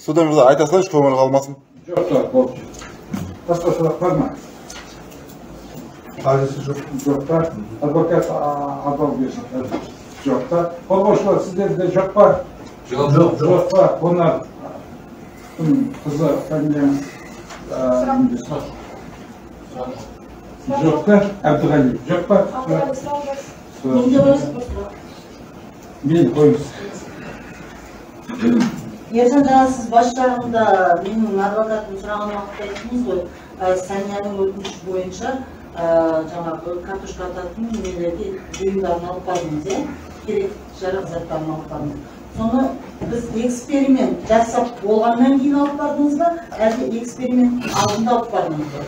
судья мырза, айта салайыншы, көңіл қалмасын. Жоқ, болды. Басқа сұрақ бар ма? Қажеті жоқ. Жоқ та. Адвокат адал берсін. Жоқ та. Қорғаушылар, сіздерде жоқ па? Жоқ. Жоқ па? Қонар қызы фамилияңыз жоқ та? Әбдіғали жоқ па? Мен қойыңыз. Ержан, жаңа сіз бас жағында менің адвокатым сұраған уақытта айттыңыз ғой, Санияның өтініші бойынша жаңағы картошка ататын нелерді, бұйымдарын алып бардыңыз, иә? Керек жарақ заттарын алып бардыңыз. Соны біз эксперимент жасап болғаннан кейін алып бардыңыз ба, әлде эксперименттің алдында алып бардыңыз ба?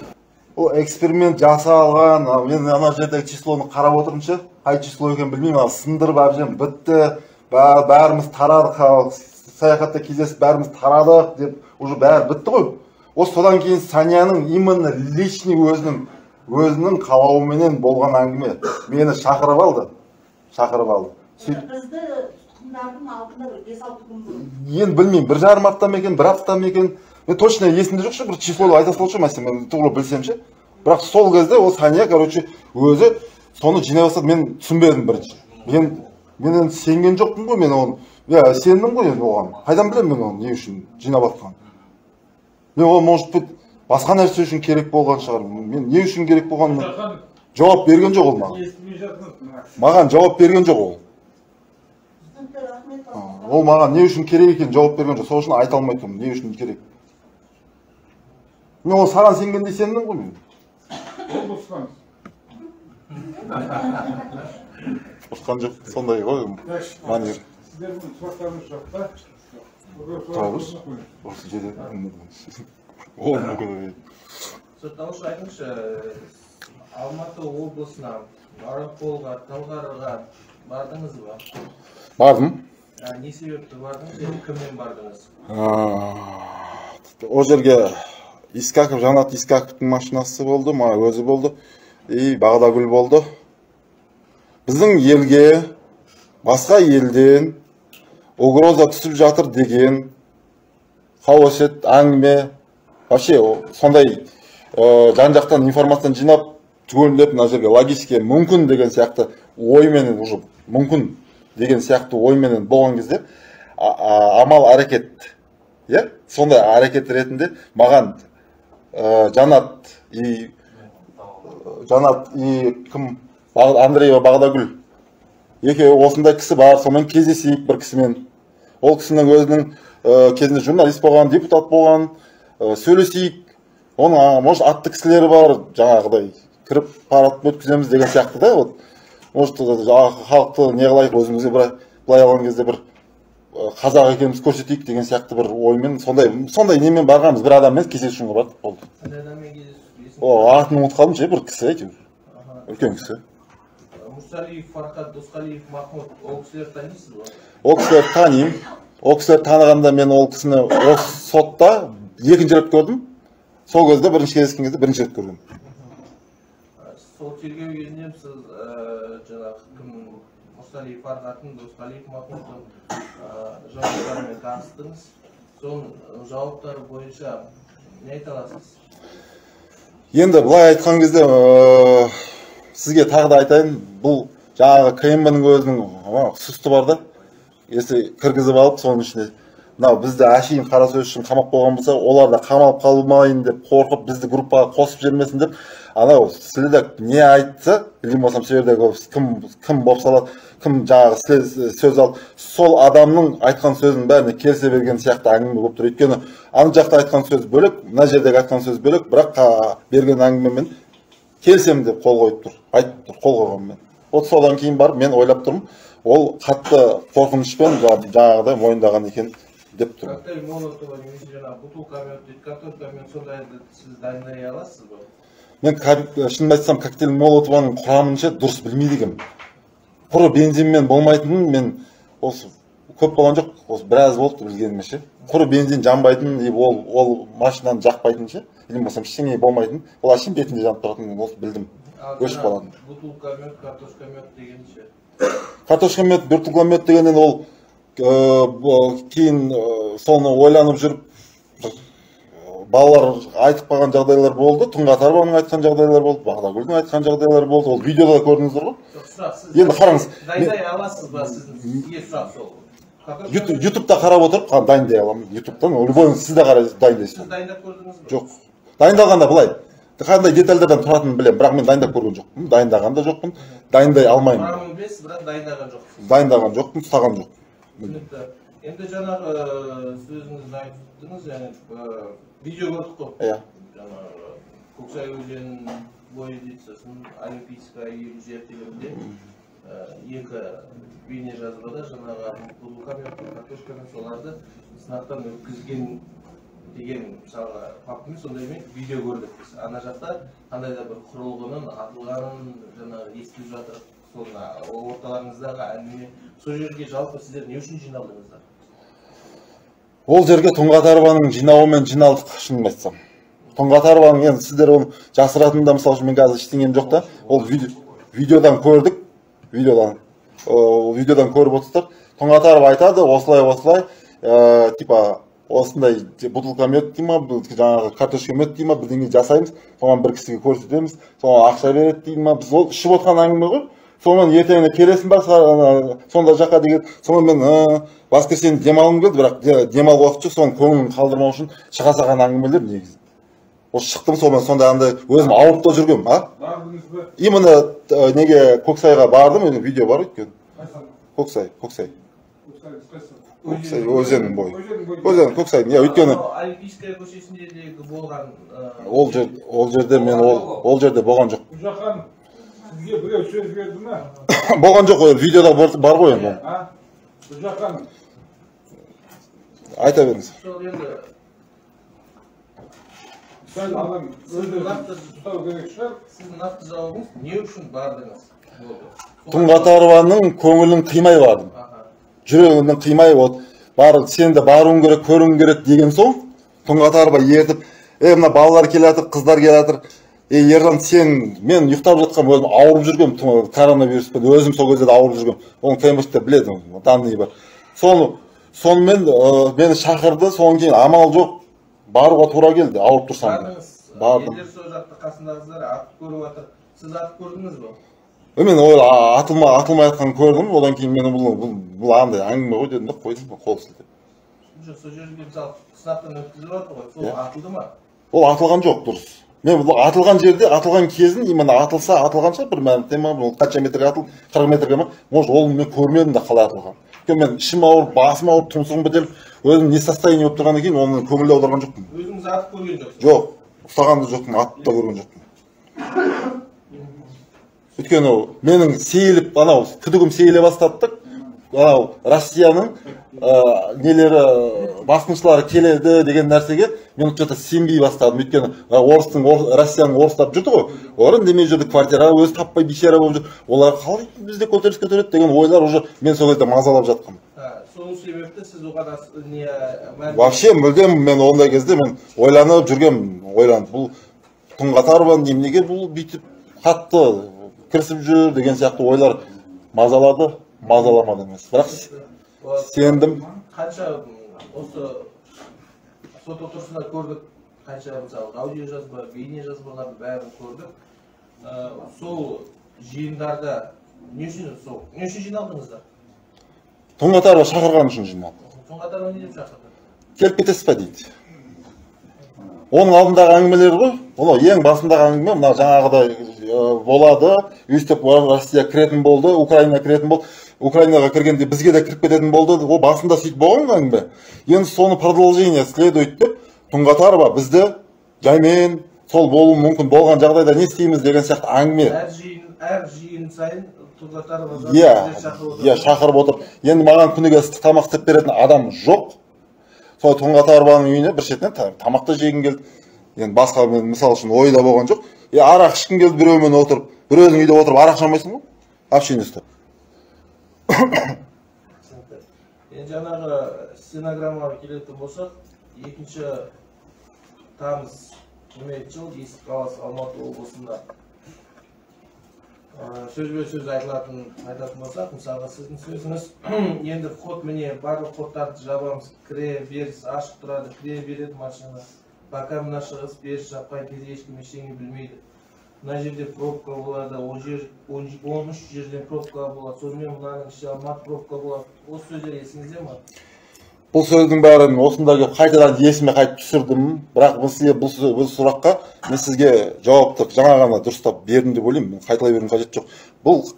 Ол эксперимент жасалған, мен ана жердегі числоны қарап отырмын, қай число екенін білмеймін, ал сындырып әбден бітті, бәріміз тарадық, саяхатта кездесіп бәріміз тарадық деп уже бәрі бітті ғой. Осы содан кейін Санияның именно личный өзінің қалауыменен болған әңгіме. Мені шақырып алды. Шақырып алды. Бізді тұтқындардың алдында бір 5-6 күн бұрын. Енді білмеймін, 1,5 апта ма екен, 1 апта ма екен. Мен точно есімде жоқ ше, бір числоды айта салшы, мәселен, мен тура білсем ше. Бірақ сол кезде ол Сания, короче, өзі соны жинай бастады, мен түсінбедім бірінші. Мен енді сенген жоқпын ғой, мен оны. Я сендім ғой енді оған. Қайдан білемін мен оны не үшін жинап жатқанын? Мен ол, может быть, басқа нәрсе үшін керек болған шығар. Мен не үшін керек болғанын жауап берген жоқ ол маған. Маған жауап берген жоқ ол. Ол маған не үшін керек екенін жауап берген жоқ. Сол үшін айта алмай тұрмын, не үшін керек. Мен ол саған сенгендей сендім ғой мен. Ол ұрысқанбыз. Ұрысқан жоқ, сондай ғой манер. Сіздердің сұрақтарыңыз жоқ па? Табыс. Осы жерде. Ол мүмкін. Сотталушы, айтыңызшы, Алматы облысына, Арынқолға, Талғарға бардыңыз ба? Бардым. Не себепті бардыңыз, және кіммен бардыңыз? Ол жерге Искаков, Жанат Искаковтың машинасы болды, өзі болды, и Бағдагүл болды. Біздің елге, басқа елден угроза түсіп жатыр деген қауесет, әңгіме, вообще сондай жан-жақтан информацияны жинап, түгелдеп мына жерге логически мүмкін деген сияқты ойменен, уже мүмкін деген сияқты ойменен болған кезде амал әрекет, иә, сондай әрекет ретінде маған Жанат и кім, Андреева Бағдагүл екеуі осындай кісі бар, сонымен кездесейік бір кісімен. Ол кісінің өзінің кезінде журналист болған, депутат болған, сөйлесейік. Оның, может, атты кісілері бар, жаңағыдай кіріп парад өткіземіз деген сияқты да. Вот, может, халықты не қылайық, өзімізге бір былай алған кезде бір қазақ екенімізді көрсетейік деген сияқты бір оймен, сондай немен барғанбыз. Бір адаммен кездесуге бардық, болды. Қандай адаммен кездесу? О, атын ұмытып қалдым ше, бір кісі әйтеуір. Үлкен кісі. Мұрсалиев Фархат, Досқалиев Махмұд, ол кісілерді танисыз ба? Ол кісілерді танимын. Ол кісілерді танығанда мен ол кісіні осы сотта екінші рет көрдім. Сол кезде бірінші кездескен кезде бірінші рет көрдім. Сол тергеу кезінде сіз жаңағы кім, Мұрсалиев Фархаттың, Досқалиев Махмұдтың жауаптарымен таныстыңыз. Соның жауаптары бойынша не айта аласыз? Енді былай айтқан кезде сізге тағы да айтайын, бұл жаңағы КМБ-ның өзінің сұсты бар да, если кіргізіп алып соның ішіне мынау бізді әшейін қара сөз үшін қамап қойған болса, олар да қамалып қалмайын деп қорқып бізді группаға қосып жібермесін деп анау следак не айтса, или болмасам сол жердегі кім болып салады, кім жаңағы сөз алды, сол адамның айтқан сөзінің бәріне келісе берген сияқты әңгіме болып тұр. Өйткені ана жақта айтқан сөз бөлек, мына жердегі айтқан сөз бөлек, бірақ берген әңгімемен келісемін деп қол қойып тұр, айтып тұр, қол қойғанмен. Вот содан кейін барып мен ойлап тұрмын, ол қатты қорқынышпен жаңағыдай мойындаған екен деп тұрмын. Коктейль Молотова немесе жаңағы бутылкамен, картошкамен сондайды сіз дайындай аласыз ба? Мен шынымды айтсам, коктейль Молотованың құрамын ше дұрыс білмейді екенмін. Құры бензинмен болмайтынын мен осы көп болған жоқ, осы біраз болды білгеніме ше. Құры бензин жанбайтын, и ол машинаны жақпайтын ше, или болмасам ештеңе болмайтын, ол әшейін бетінде жанып тұратынын мен осы білдім. Өшіп қалатын. Бутылка мед, картошка мед деген ше? Картошка мед, бутылка мед дегеннен ол кейін соны ойланып жүріп, балалар айтып қалған жағдайлар болды, Тұңғатарованың айтқан жағдайлар болды, Бағдагүлдің айтқан жағдайлар болды. Ол видеода көрдіңіздер ғой. Енді қараңыз. Дайындай аласыз ба, сіздің сұрақ сол? Ютубта қарап отырып, дайындай аламын. Ютубтан, любой сіз де қарайсыз, дайындайсыз. Сіз дайындап көрдіңіз бе? Жоқ. Дайындалғанда былай, қандай детальдардан тұратынын білемін, бірақ мен дайындап көрген жоқпын, дайындаған да жоқпын, дайындай алмаймын. Құрамын білесіз, бірақ дайындаған жоқсыз. Дайындаған жоқпын, ұстаған жоқпын. Түсінікті. Енді жаңағы сөзіңізді айттыңыз, яғни видео көрдік қой. Иә. Жаңағы Көксай өзенінің бойы дейді, сосын Олимпийская 57 дегенде екі бейне жазбада жаңағы бутылкамен, картошкамен соларды сынақтан өткізген деген, мысалға, папкамен сондаймен видео көрдік біз. Ана жақта қандай да бір құрылғының атылғанын жаңағы естіп жатыр. Соны орталарыңыздағы әңгіме, сол жерге жалпы сіздер не үшін жиналдыңыздар? Ол жерге Тұңғатарованың жинауымен жиналдық, шынын айтсам. Тұңғатарованың, енді сіздер оны жасыратын да, мысалы үшін, мен қазір ештеңем жоқ та, ол видеодан көрдік, видеодан көріп отырсыздар. Тұңғатарова айтады, осылай, осылай, типа, осындай бутылка мед дей ма, жаңағы картошка мед дей ма, бірдеңе жасаймыз, соған бір кісіге көрсетеміз, соған ақша береді дей ма, біз ол ішіп отқан әңгіме ғой. Сонымен ертеңіне келесің ба, сонда жаққа деген, сонымен мен воскресенье демалғым келді, бірақ демалу уақыт жоқ, соның көңілін қалдырмау үшін шыға салған әңгімелер негізі. Осы шықтым, сонымен сондай андай өзім ауырып та жүргенмін, а? Бардыңыз ба? Именно неге Көксайға бардым, өзім видео бар өйткені. Көксай, Көксай. Көксай өзенінің бойы. Өзен Көксайдың, иә, өйткені Олимпийская көшесіндегі болған ол жерде мен ол жерде болған жоқ. Жақан, сізге біреу сөз берді ме? Болған жоқ, ол видеода бар ғой енді. Жақан. Айта беріңіз. Сол енді сәл адам өзі ұстау керек шығар. Сіздің нақты жауабыңыз не үшін бардыңыз? Тұңғатарованың көңілін қимай бардым. Жүрегінің қимай, вот, бар, сен де баруың керек, көруің керек деген соң, Тұңғатарова ертіп, мына балалар келе жатыр, қыздар келе жатыр. Ержан, сен, мен ұйықтап жатқам, өзім ауырып жүргем, коронавируспен, өзім сол кезде де ауырып жүргем. Оны КМБ-те біледі, данные бар. Сонымен мені шақырды, содан кейін амал жоқ, баруға тура келді, ауырып тұрсам да. Бардым. Елдер сол жақта қасындағыздар атып көріп жатыр. Сіз атып көрдіңіз бе? Мен ол атылмай жатқанын көрдім, одан кейін мен бұл андай әңгіме ғой дедім де қойдым, қол сілтеп. Жоқ, сол жерге мысалы сынақтан өткізіп жатыр ғой, сол атылды ма? Ол атылған жоқ, дұрыс. Мен бұл атылған жерде, атылған кезін, именно атылса, атылған шығар, бір мәрте ма, ол қанша метрге атылды, 40 метрге ма, может, ол мен көрмедім де қалай атылған. Өйткені мен ішім ауырып, басым ауырып, тұмсығым бітеліп, өзім не состояние болып тұрғаннан кейін оны көңіл аударған жоқпын. Өзіңіз атып көрген жоқсыз? Жоқ, ұстаған да жоқпын, атып та көрген жоқпын. Өйткені менің сейіліп, анау күдігім сейіле бастады да, анау Россияның нелері, басқыншылары келеді деген нәрсеге мен что-то сенбей бастадым. Өйткені орыстың, Россияның орыстап жүрді ғой, олар үндемей жүрді, квартира өзі таппай бейшара болып жүр. Олар қалай бізде көтеріліс көтереді деген ойлар уже мен сол кезде мазалап жатқанмын. Сол себепті сіз оған не вообще мүлдем мен ондай кезде мен ойланып жүргенмін, ойланып, бұл Тұңғатарова неменеге бұл бүйтіп қатты кірісіп жүр деген сияқты ойлар мазалады, мазаламады емес. Бірақ сендім. Қанша осы сот отырысында көрдік, қанша мысалы аудио жазба, бейне жазбалардың бәрін көрдік. Сол жиындарда не үшін сол, не үшін жиналдыңыздар? Тұңғатарова шақырған үшін жиналдық. Тұңғатарова не деп шақырды? Келіп кетесіз ба дейді. Оның алдындағы әңгімелер ғой, ол ең басындағы әңгіме мына жаңағыдай болады, өйстіп Россия кіретін болды, Украина кіретін болды, Украинаға кіргенде бізге де кіріп кететін болды. Ол басында сөйтіп болған әңгіме. Енді соны продолжение следует деп Тұңғатарова бізді жаймен сол болуы мүмкін болған жағдайда не істейміз деген сияқты әңгіме. Әр жиын сайын Тұңғатарова иә, шақырып отыр. Енді маған күніге ыстық тамақ істеп беретін адам жоқ. Сол Тұңғатарованың үйіне бір шетінен тамақ та жегім келді. Енді басқа мен мысал үшін ойда болған жоқ. Арақ ішкім келді, біреумен отырып, бір өзің үйде отырып арақ ішмайсың ғой, общение ұстап. Енді жаңағы стенограммаға келетін болсақ, 2 тамыз 22 жыл Есік қаласы Алматы облысында Сөзбе сөз айтатын болсақ, мысалға сіздің сөзіңіз енді вход, міне барлық входтарды жабамыз, кіре беріс ашық тұрады, кіре береді машина. Пока мына шығыс беріс жапқан кезде ешкім ештеңе білмейді. Мына жерде пробка болады, ол жер 13 жерден пробка болады, сонымен мынаның іші Алматы пробка болады. Осы сөздер есіңізде ме? Бұл сөздің бәрін осында келіп қайтадан есіме қайтып түсірдім, бірақ бұл сұраққа мен сізге жауапты жаңа ғана дұрыстап бердім деп ойлаймын, қайталай берудің қажеті жоқ. Бұл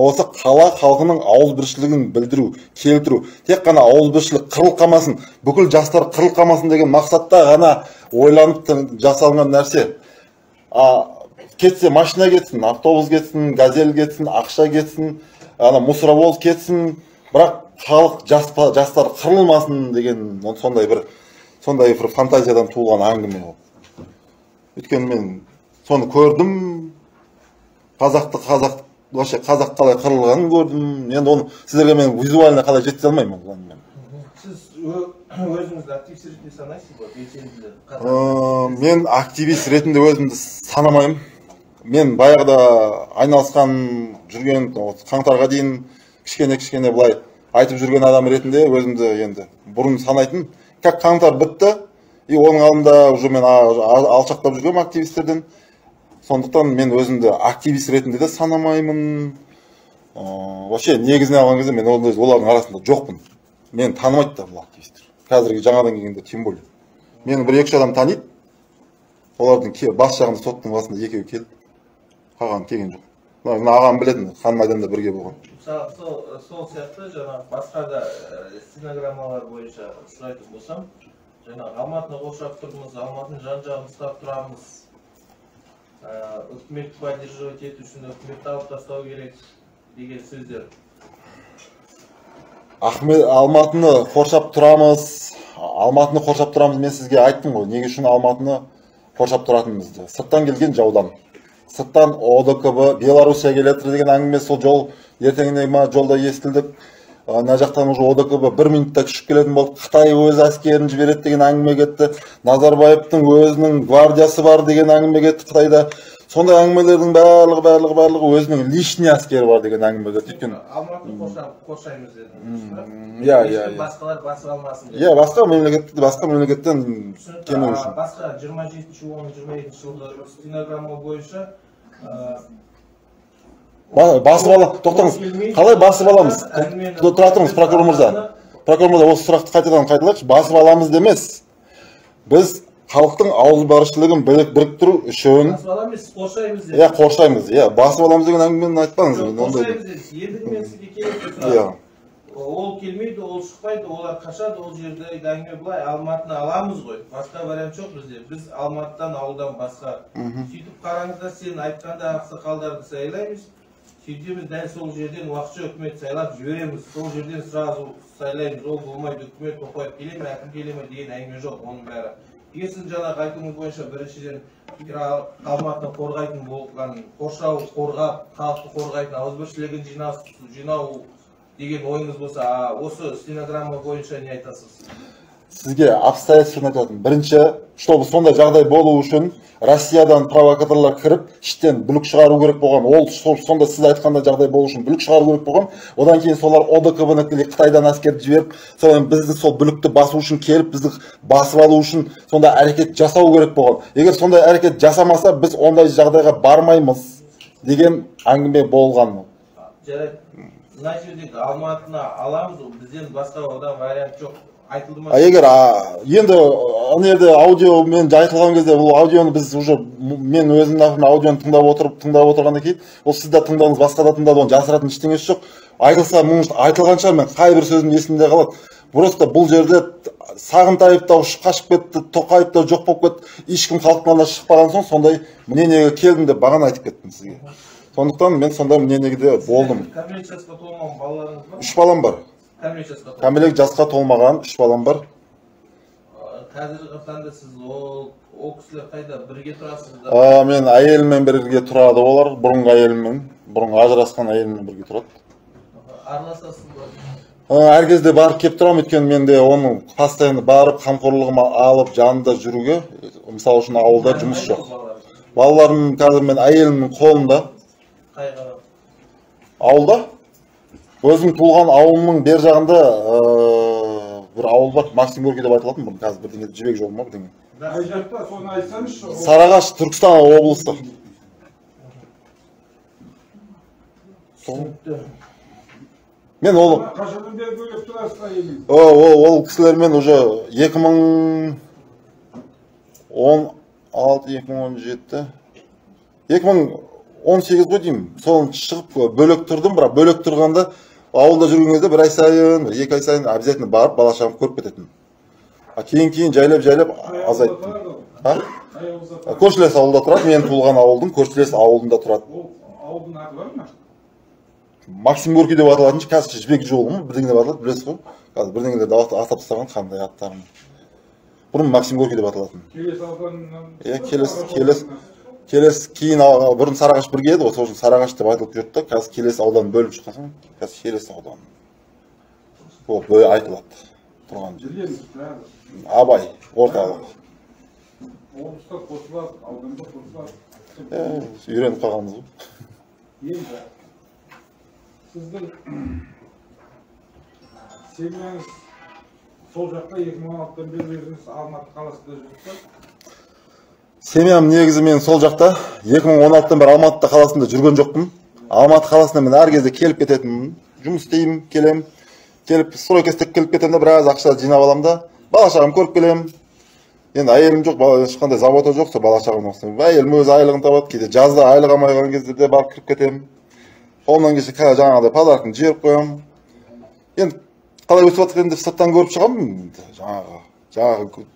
осы қала халқының ауызбіршілігін білдіру, келтіру, тек қана ауызбіршілік қырылып қалмасын, бүкіл жастар қырылып қалмасын деген мақсатта ғана ойланып жасалынған нәрсе. Кетсе машина кетсін, автобус кетсін, газель кетсін, ақша кетсін, ана мусоровоз кетсін, бірақ халық жастар қырылмасын деген сондай бір фантазиядан туылған әңгіме ол. Өйткені мен соны көрдім, қазақ қалай қырылғанын көрдім. Енді оны сіздерге мен визуально қалай жеткізе алмаймын ол әңгімені. Сіз өзіңізді активист ретінде санайсыз ба? Белсенділер? Мен активист ретінде өзімді санамаймын. Мен баяғыда айналысқан жүрген қаңтарға дейін кішкене-кішкене былай айтып жүрген адам ретінде өзімді енді бұрын санайтын. Как қаңтар бітті, и оның алдында уже мен алшақтап жүргенмін активистерден. Сондықтан мен өзімді активист ретінде де санамаймын. Вообще негізіне алған кезде мен олардың арасында жоқпын. Мені танымайды да бұл активистер. Қазіргі жаңадан келгенде тем более. Мені бір екі-үш адам таниды. Олардың бас жағында соттың басында екеуі келді. Қалғаны келген жоқ. Мына ағам білетін, хан майданда бірге болған. Сол сияқты жаңағы басқа да стенограммалар бойынша сұрайтын болсам, жаңағы Алматыны қоршап тұрмыз, Алматының жан-жағын ұстап тұрамыз, үкіметті поддерживать ету үшін үкіметті алып тастау керек деген сөздер. Алматыны қоршап тұрамыз, Алматыны қоршап тұрамыз, мен сізге айттым ғой, неге үшін Алматыны қоршап тұратынымызды. Сырттан келген жаудан. Сырттан ОДКБ, Белоруссия келеді деген әңгіме сол жол, ертеңіне ма жолда естілдік. Ана жақтан уже ОДКБ бір минутта күшіп келетін болды. Қытай өз әскерін жібереді деген әңгіме кетті. Назарбаевтың өзінің гвардиясы бар деген әңгіме кетті Қытайда. Сондай әңгімелердің барлығы өзінің личный әскері бар деген әңгіме кетті. Өйткені Алматыны қоршаймыз дедіңіз. Иә, иә. Басқалар басып алмасын деп. Иә, басқа мемлекеттен келмеу үшін. Басқа 27-10-22 жылғы стенограмма бойынша басып ала, тоқтаңыз. Қалай басып аламыз? Тұра тұрыңыз, прокурор мырза. Прокурор мырза, осы сұрақты қайтадан қайталайықшы. Басып аламыз демес. Біз халықтың ауызбіршілігін біріктіру үшін басып аламыз, қоршаймыз деп. Иә, қоршаймыз. Иә, басып аламыз деген әңгімені айтпаңыз. Қоршаймыз дейсіз. Енді мен сізге келесі сұрақ. Ол келмейді, ол шықпайды, олар қашады, ол жерде әңгіме былай, Алматыны аламыз ғой. Басқа вариант жоқ бізде. Біз Алматыдан, ауылдан басқа. Сөйтіп қараңыздар, сен айтқанда ақсақалдарды сайлаймыз. Сөйтеміз, дәл сол жерден уақытша үкімет сайлап жібереміз. Сол жерден сразу сайлаймыз. Ол болмайды, үкімет Тоқаев келе ме, әкім келе ме деген әңгіме жоқ оның бәрі. Егер сіздің жаңағы айтуыңыз бойынша біріншіден Алматыны қорғайтын болған, қоршау, қорғап, халықты қорғайтын ауызбіршілігін жинау деген ойыңыз болса, осы стенограмма бойынша не айтасыз? Сізге обстоятельствоны айтатын. Бірінші, чтобы сондай жағдай болу үшін Россиядан провокаторлар кіріп, іштен бүлік шығару керек болған. Ол сонда сіз айтқандай жағдай болу үшін бүлік шығару керек болған. Одан кейін солар ОДКБ-ны Қытайдан әскер жіберіп, содан бізді сол бүлікті басу үшін келіп, бізді басып алу үшін сондай әрекет жасау керек болған. Егер сондай әрекет жасамаса, біз ондай жағдайға бармаймыз деген әңгіме болған. Жарайды. Мына жердегі Алматыны аламыз, бізден басқа одан вариант жоқ. Айтылды ма? Егер енді ана жерде аудиомен айтылған кезде, бұл аудионы біз уже мен өзім аудионы тыңдап отырғаннан кейін, ол сіз де тыңдадыңыз, басқа да тыңдады, оны жасыратын ештеңесі жоқ. Айтылса, айтылған шығар, мен қай бір сөзім есімде қалады. Просто бұл жерде Сағынтаев та ұшып қашып кетті, Тоқаев та жоқ болып кетті, ешкім халықтың алдына шықпаған соң сондай мнениеге келдім деп бағана айтып кеттім сізге. Сондықтан мен сондай мнениеде болдым. Кәмелет жасқа толмаған балаларыңыз бар? 3 балам бар. Кәмелет жасқа толмаған 3 балам бар. Қазіргі таңда сіз ол кісілер қайда бірге тұрасыздар? Мен әйеліммен бірге тұрады олар, бұрынғы әйеліммен, бұрынғы ажырасқан әйеліммен бірге тұрады. Араласасыз ба? Әр кезде барып келіп тұрамын, өйткені мен де оның постоянно барып қамқорлығыма алып жанында жүруге, мысалы үшін ауылда жұмыс жоқ. Балаларым қазір мен әйелімнің қолында. Қай қала? Ауылда? Өзім туылған ауылымның бер жағында бір ауыл бар, Максим Горький деп айтылатын бұрын, қазір бірдеңе Жібек жолы ма бірдеңе. Қай жақта, соны айтсаңызшы. Сарыағаш, Түркістан облысы. Түсінікті. Мен ол қашаннан бері бөлек тұрасыз әйеліңіз? Ол кісілермен уже 2016, 2017, 2018 ғой деймін. Соны шығып бөлек тұрдым, бірақ бөлек тұрғанда ауылда жүрген кезде бір ай сайын, 2 ай сайын обязательно барып бала шағамды көріп кететінмін. А кейін жайлап-жайлап азайттым. Көршілес ауылда тұрады, мен туылған ауылдың көршілес ауылында тұрады. Ол ауылдың аты бар ма? Максим Горький деп аталатын, қазір Жібек жолы ма, бірдеңе деп аталады, білесіз ғой. Қазір бірдеңелерді атап тастаған, қандай аттарын. Бұрын Максим Горький деп аталатын. Келес ауданынан. Иә, Келес кейін бұрын Сарыағаш бірге еді ғой, сол үшін Сарыағаш деп айтылып жүрді да, қазір Келес ауданы бөліп шыққан соң, қазір Келес ауданы болып айтылады тұрған жер. Абай орталық. Облыста қосылады, ауданда қосылады. Үйреніп қалғанбыз ғой. Енді сіздің семьяңыз сол жақта 2016-дан бері өзіңіз Алматы қаласында жүрсіз. Семьям негізі мен сол жақта 2016-дан бері Алматы қаласында жүрген жоқпын. Алматы қаласына мен әр кезде келіп кететінмін. Жұмыс істеймін, келем. Келіп стройка істеп келіп кетемін де, біраз ақша жинап аламын да, бала шағам көріп келемін. Енді әйелім жоқ, ешқандай забота жоқ, сол бала шағам болсын. Әйелім өзі айлығын табады, кейде жазда айлық алмай қалған кезде барып кіріп кетемін. Қолымнан келсе жаңағыдай подарканы жіберіп қоямын. Енді қалай өсіп жатыр енді сырттан көріп шығамын. Жаңағы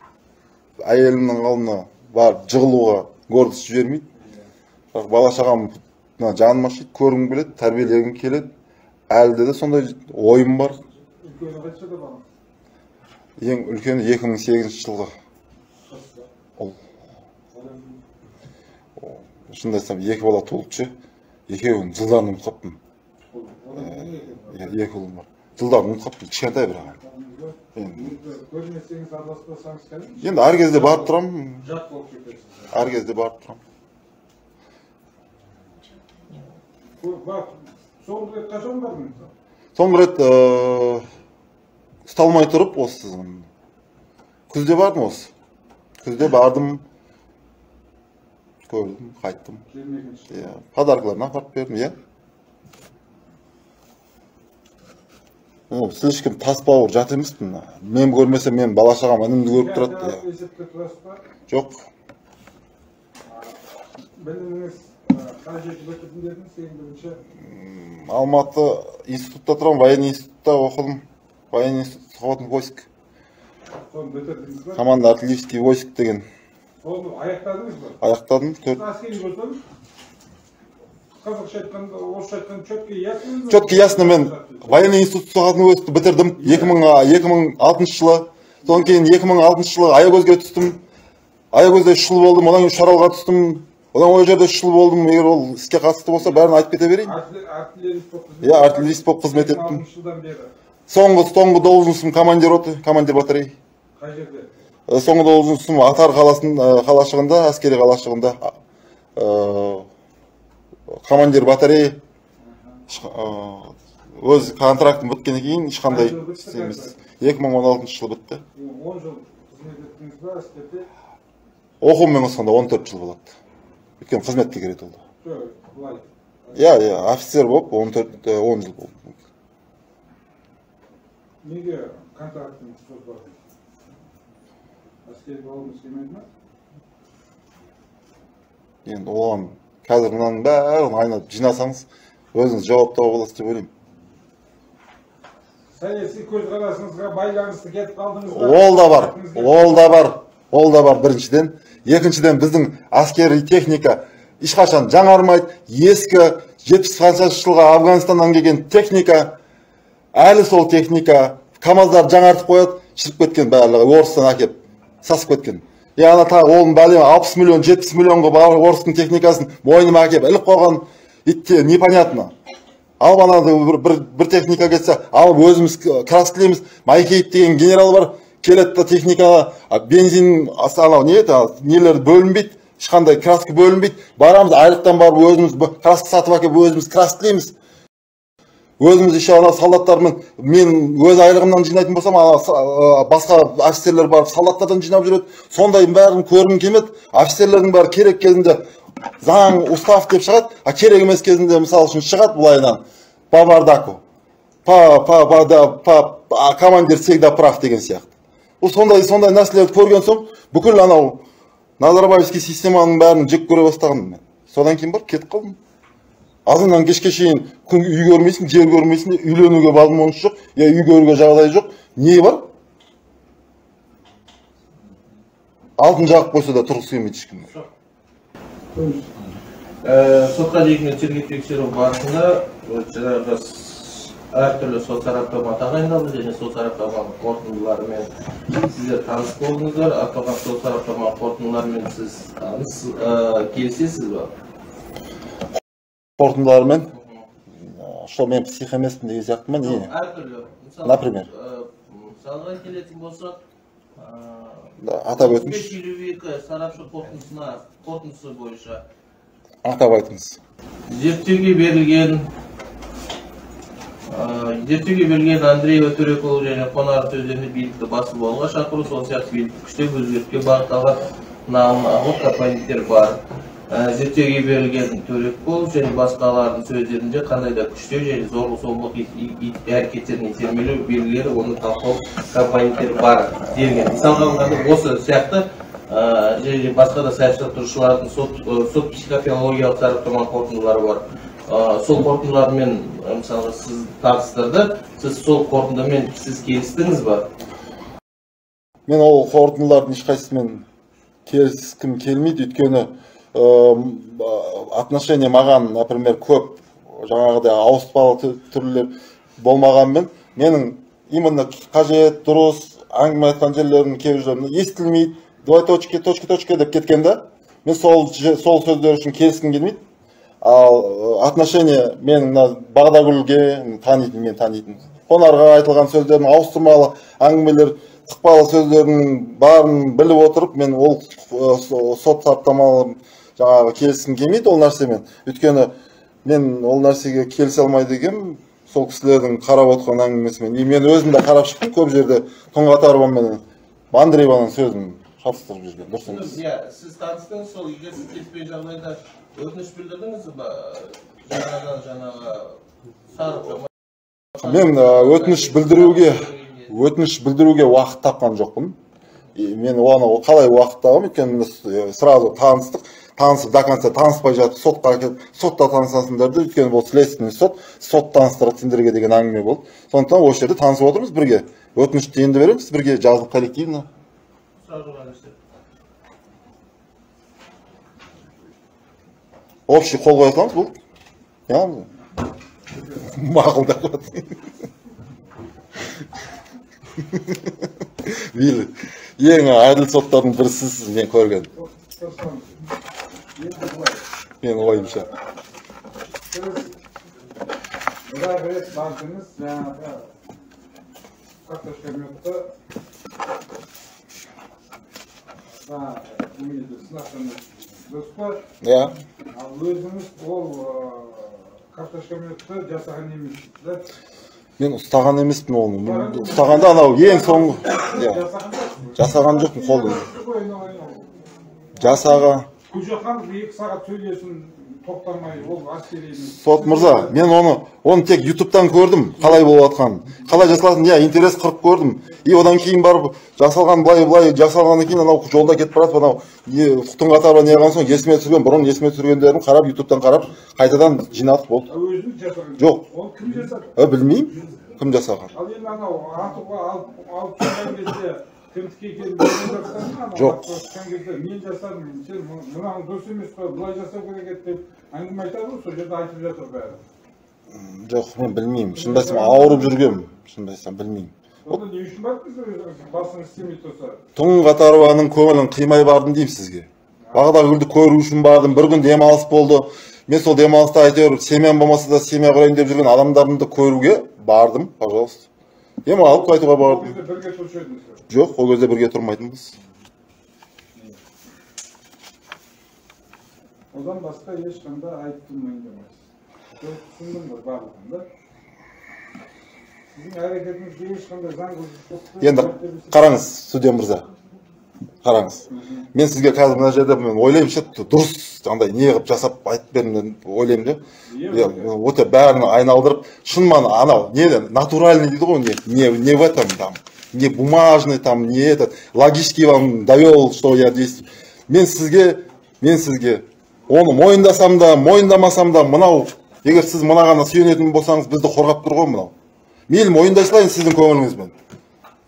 әйелімнің алдына барып жығылуға гордость жібермейді. Бірақ бала шағам жаным ашиды, көргім келеді, тәрбиелегім келеді. Әлде де сондай ойым бар. Үлкені қаншада балаңыз? Ең үлкені 2008 жылғы. Ол. Шынымды айтсам, 2 бала туылыпшы. Екеуін жылдарын ұмытып қалыппын. 2 ұлым бар. Жылдарын ұмытып қалыппын, кішкентай бірақ. Көрмесеңіз, араласпасаңыз кәдімгі. Енді әр кезде барып тұрамын. Жат болып кетесіз. Әр кезде барып тұрамын. Соңғы рет қашан бардыңыз? Соңғы рет ұсталмай тұрып осы күзде бардым осы. Күзде бардым, көрдім, қайттым. Иә, подаркаларын апарып бердім, иә. Слишком тас бауыр жат емеспін. Мен көрмесем, мен бала шағам інімді көріп тұрады. Есепте тұрасыз ба? Жоқ. Біліміңіз қай жерде бітірдім дедіңіз, ең бірінші? Алматы институтта тұрамын, военный институтта оқыдым. Военный институт сухопутных войск. Соны бітірдіңіз ба? Команда артиллерийский войск деген. Соны аяқтадыңыз ба? Аяқтадым. Әскери болсаңыз, қазақша айтқанда, орысша айтқанда четко ясно. Четко ясно, мен военный институт сухопутных войск бітірдім 2006 жылы. Содан кейін 2006 жылы Аягөзге түстім. Аягөзде 3 жыл болдым, одан кейін Үшаралға түстім. Одан ол жерде 3 жыл болдым. Егер ол іске қатысты болса, бәрін айтып кете берейін. Артиллерист болып қызмет. Иә, артиллерист болып қызмет еттім. 2006 жылдан бері. Соңғы должностым командир роты, командир батареи. Қай жерде? Соңғы должностым Атар қалашығында, әскери қалашығында. Командир батареи. Өз контрактым біткеннен кейін ешқандай істемес. 2016 жылы бітті. 10 жыл қызмет еттіңіз ба әскерде? Оқуыммен қосқанда 14 жыл болады. Өйткені қызметке кіреді ол. Жоқ, былай. Иә, иә, офицер болып 14, 10 жыл болды. Неге контрактыңыз созбадыңыз? Әскери болғыңыз келмеді ме? Енді оған қазір мынаның бәрін айналып жинасаңыз, өзіңіз жауап тауып аласыз деп ойлаймын. Саяси көзқарасыңызға байланысты кетіп қалдыңыз ба? Ол да бар, ол да бар, ол да бар біріншіден. Екіншіден, біздің әскери техника ешқашан жаңармайды. Ескі 70 жылғы Афганистаннан келген техника, әлі сол техника, КАМАЗдар жаңартып қояды, шіріп кеткен барлығы, орыстан әкеп, сасып кеткен. Яғни тағы оның бәлем 60 миллион, 70 миллионға бар орыстың техникасын мойныма әкеп іліп қойған, итте непонятно. Алып анады бір техника кетсе, алып өзіміз краскілейміз. Майкеев деген генерал бар, келеді да техникаға, бензин, анау не еді, нелер бөлінбейді, Ешқандай краска бөлінбейді. Барамыз, айлықтан барып өзіміз краска сатып әкеліп өзіміз краскілейміз. Өзіміз еще ана солдаттармен, мен өз айлығымнан жинайтын болсам, ана басқа офицерлер барып солдаттардан жинап жүреді. Сондайдың бәрін көргім келмеді. Офицерлердің бәрі керек кезінде заң, устав деп шығады, а керек емес кезінде мысалы үшін шығады былайынан по бардаку. По командир всегда прав деген сияқты. Ол сондай нәрселерді көрген соң бүкіл анау Назарбаевский системаның бәрін жек көре бастағанмын мен. Содан кейін барып кетіп қалдым. Азаннан кешке шейін күн үй көрмейсің, жер көрмейсің, үйленуге возможность жоқ, я үй көруге жағдай жоқ. Не бар? Алтын жағып қойса да тұрғысы келмейді ешкім. Сотқа дейінгі тергеп тексеру барысында жаңағы әртүрлі сот сараптама тағайындалды және сот сараптаманың қорытындыларымен сіздер таныс болдыңыздар. Аталған сот сараптама қорытындыларымен сіз таныс келісесіз ба? Қорытындыларымен? Что мен псих емеспін деген сияқты ма, не? Әртүрлі. Например? Мысалға келетін болсақ, атап өтіңізші. 52 сарапшы қорытындысы бойынша. Атап айтыңыз. Зерттеуге берілген Андреева, Төреқұлов және Қонаров сөздеріне билікті басып алуға шақыру, сол сияқты билікті күштеп өзгертуге бағытталған нағыл компоненттер бар. Зерттеуге берілген Төреқұлов және басқалардың сөздерінде қандай да күштеу және зорлық-зомбылық әрекеттерін итермелеу белгілері, оны талқылау компоненттері бар делінген. Мысалға алғанда осы сияқты және басқа да саясаттанушылардың сот психофилологиялық сараптама қорытындылары бар. Сол қорытындылармен мысалға сіз таныстырды, сіз сол қорытындымен сіз келістіңіз ба? Мен ол қорытындылардың ешқайсысымен келіскім келмейді, өйткені отношение маған, например, көп жаңағыдай ауыспалы түрлер болмағанмен, менің именно қажет, дұрыс әңгіме айтқан жерлерім кейбір жерде естілмейді, два точки, точка, точка деп кеткен да, мен сол сөздер үшін келіскім келмейді. Ал отношение мен мына Бағдагүлге танитын, мен танитын Қонарға айтылған сөздердің ауыстырмалы әңгімелер, тықпалы сөздердің барын біліп отырып, мен ол сот сараптамалы жаңағы келіскім келмейді ол нәрсемен. Өйткені мен ол нәрсеге келісе алмайды екенмін, сол кісілердің қарап отқан әңгімесімен. И мен өзім де қарап шықтым көп жерде Тоңғатарова мен Андрееваның сөзін шатыстырып жүрген. Дұрыс емес. Иә, сіз таныстыңыз, сол егер сіз келіспеген жағдайда өтініш білдірдіңіз ба? Жаңадан жаңағы сараптама. Мен өтініш білдіруге уақыт тапқан жоқпын. Мен оны қалай уақыт табамын? Өйткені сразу таныстық, танысып до конца таныспай жатып сотқа әкеліп, сотта танысасыңдар деп, өйткені бұл следственный сот, сот таныстырады сендерге деген әңгіме болды. Сондықтан осы жерде танысып отырмыз бірге. Өтінішті енді береміз бірге жазылып коллективно. Общий қол қоя саламыз бұл. Мақұлдап қояды. Мейлі, ең әділ соттардың бірі сізсіз, мен көрген. Менің ойымша. Сіз бір рет бардыңыз, жаңағы картошкаметті сынақтан дұрыс па? Иә. Ал өзіңіз ол картошкаметті жасаған емессіз, да? Мен ұстаған емеспін оны. Ұстағанда анау ең соңғы. Жасаған жоқпын қолды. Жасаға. Көжеқанов 2 сағат сөйлесін тоқтамай, ол әскери емес. Сот мырза, мен оны тек ютубтан көрдім, қалай болып жатқанын. Қалай жасалатынын, иә, интерес қырып көрдім. И одан кейін барып жасалған былай-былай жасалғаннан кейін анау жолда кетіп баратып, анау Тоңғатарова не қылған соң есіме түсірген, бұрын есіме түсіргендерін қарап, ютубтан қарап, қайтадан жинадық болды. Өзіңіз жасаған? Жоқ. Оны кім жасады? Білмеймін, кім жасаған. Ал енді анау атуға алып шыққан кезде кімдікі екенін білмей жатсаң, анау Жоқ. шыққан кезде мен жасадым, сен мынау дұрыс емес қой, былай жасау керек еді деп әңгіме айтады ғой, сол жерде айтып жатыр бәрі. Жоқ, мен білмеймін. Шынымды айтсам, ауырып жүргенмін. Шынымды айтсам, білмеймін. Онда не үшін бардыңыз өзіңіз басыңыз істемей тұрса? Тоңғатарованың көңілін қимай бардым деймін сізге. Бағдагүлді көру үшін бардым, бір күн демалыс болды. Мен сол демалыста әйтеуір семьям болмаса да семья құрайын деп жүрген адамдарымды көруге бардым, пожалуйста. Демалып қайтуға бардым. Ол кезде бірге тұрушы едіңіз бе? Жоқ, ол кезде бірге тұрмайтынбыз. Одан басқа ешқандай айыпты мойындамайсыз. Түсіндім ғой барлығын да. Сіздің әрекетіңізге ешқандай заң бұзушылық. Енді қараңыз, судья мырза. Қараңыз. Мен сізге қазір мына жерде мен ойлаймын ше, дұрыс андай не қылып жасап айтып бердім деп ойлаймын да. Өте бәрін айналдырып, шын мана анау не натуральный дейді ғой, не в этом там, не бумажный там, не этот, логически вам довел, что я здесь. Мен сізге оны мойындасам да, мойындамасам да, мынау, егер сіз мынағана сүйенетін болсаңыз, бізді қорғап тұр ғой мынау. Мейлі мойындай салайын сіздің көңіліңізбен.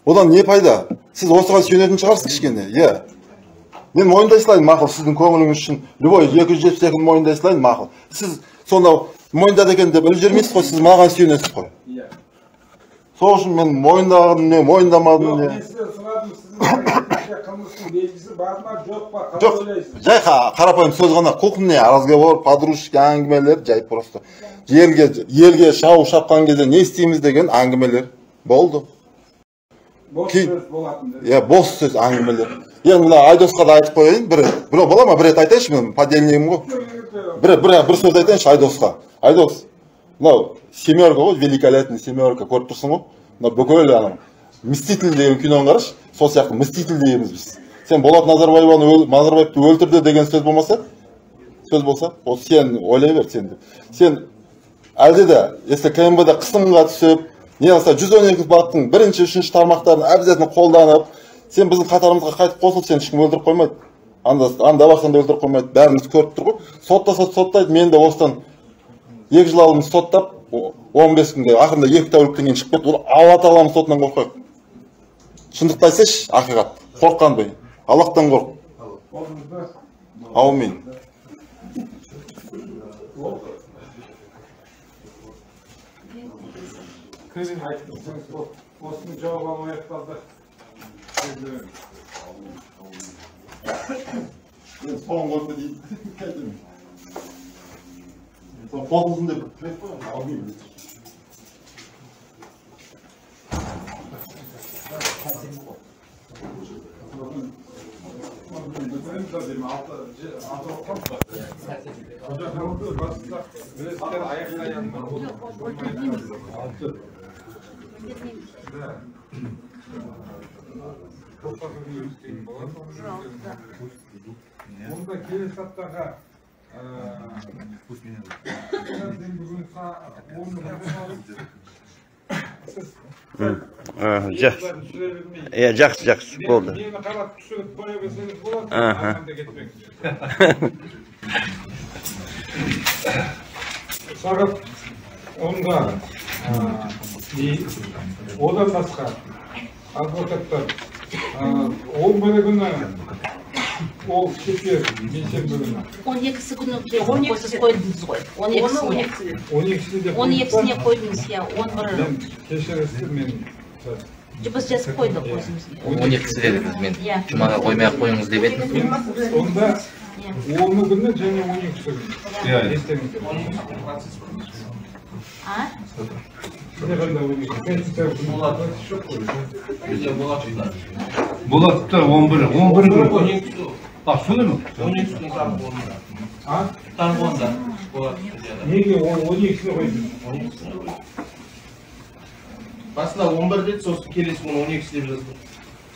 Одан не пайда? Сіз осыған сүйенетін шығарсыз кішкене, иә. Мен мойындай салайын, мақұл, сіздің көңіліңіз үшін любой 272-ні мойындай салайын, мақұл. Сіз сонда мойындады екен деп үлгермейсіз ғой, сіз маған сүйенесіз ғой. Иә. Сол үшін мен мойындадым не, мойындамадым не. Мен сізден сұрадым, сіздің қылмыстың белгісі бар ма, жоқ па, қалай жоқ, ойлайсыз? Жай қарапайым сөз ғана, кухня, разговор, подружки әңгімелер, жай просто. Елге шау шапқан кезде не істейміз деген әңгімелер болды. Бос сөз болатын. Иә, бос сөз әңгімелер. Енді мына Айдосқа да айтып қояйын, бір бола ма, бір рет айтайыншы, мен подельнигім ғой. Бір сөз айтайыншы Айдосқа. Айдос, мынау семерка ғой, великолепный семерка, көріп тұрсың ғой. Мына бүкіл анау Мститель деген киноны қарашы, сол сияқты Мститель дегенбіз біз. Сен Болат Назарбаевты өлтірді деген сөз болмаса, сөз болса, ол сен ойлай бер сен деп. Сен әлде де, если КНБ-да қысымға түсіп, не болса 112 баптың бірінші, үшінші тармақтарын обязательно қолданып, сен біздің қатарымызға қайтып қосылып, сен ешкім өлтіріп қоймайды. Анда барсаң да өлтіріп қоймайды. Бәріміз көріп тұр ғой. Соттаса соттайды, мен де осыдан 2 жыл алдын соттап, 15 күнге, ақырында 2 тәуліктен кейін шығып кетті. Ол Алла тағаланың сотынан қорқайық. Шындықты айтсайшы, ақиқат. Қорыққан бай. Аллахтан қорқ. Аумин. Осының жауабы аяқталды. Мен соңғы өтті дейді. Қосылсын деп тілеп қоямын. Аумин. Онда келесі аптаға Жақсы. Жақсы, жақсы болды. Мені қарап түсіріп қоя берсеңіз болады, арқанда кетпеңіз. Сағат 10-да одан басқа адвокаттар 11 күні ол четверг, бейсенбі күні. 12-сі күні қосыз қойдыңыз ғой. 12-сіне. 12-сіне қойдыңыз, иә, 11. Мен кешіресіз, мен Біз жазып қойдық өзімізге. 12-сі дедіңіз, мен жұмаға қоймай ақ қойыңыз деп едім. Онда 10 күні және 12-сі күні. Естеріңізде. А? Болатта 11, 11 күні. А, солай ма? 12 күні таңғы 10-да. А? Таңғы 10-да. Неге 12-сіне қойдың? 12-сіне қойдым. Басында 11 деді, сосын келесі күні 12-сі деп жазды.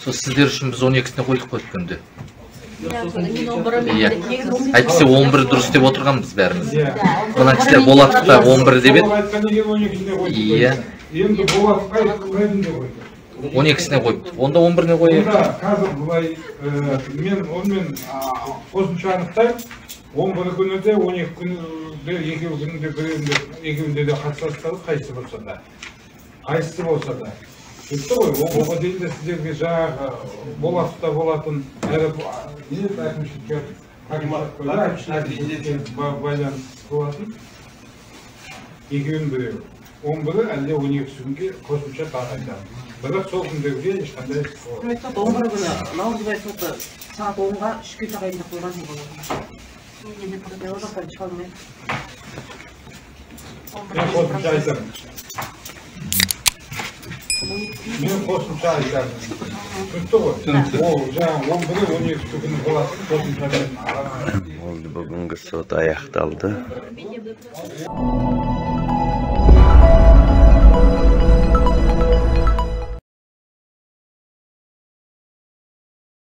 Сол сіздер үшін біз 12-сіне қойдық қой өткенде. Иә. Әйтпесе 11 дұрыс деп отырғанбыз бәріміз. Мына кісілер Болатовта 11 деп еді. Иә. Енді Болатовқа қайдында қойды? 12-сіне қойыпты. Онда 11-не қояйық. Онда қазір былай мен онымен қосымша анықтаймын. 11 күні де, 12 күні де, екеуі күнінде біреуінде, екеуінде де қатысасыздар, қайсысы болса да. Қайсысы болса да. Түсті ғой, оға дейін де сіздерге жаңағы Болатовта болатын әрі не әкімшілікке байланыс болатын екеуінің біреуі. 11-і әлде 12-сі күнге қосымша тағы айтамын. Бірақ сол күндерге ешқандай іс болады. Сот 11 күні Наурызбай соты сағат 10-ға 3-ке тағайындап қойған болатын. Мен ол жақтан шыға алмаймын. Мен қосымша айтамын. Мен қосымша айтамын. Түсінікті ғой? Ол жаңағы 11-і 12-сі күні болатын қосымша мен. Болды, бүгінгі сот аяқталды. Видео.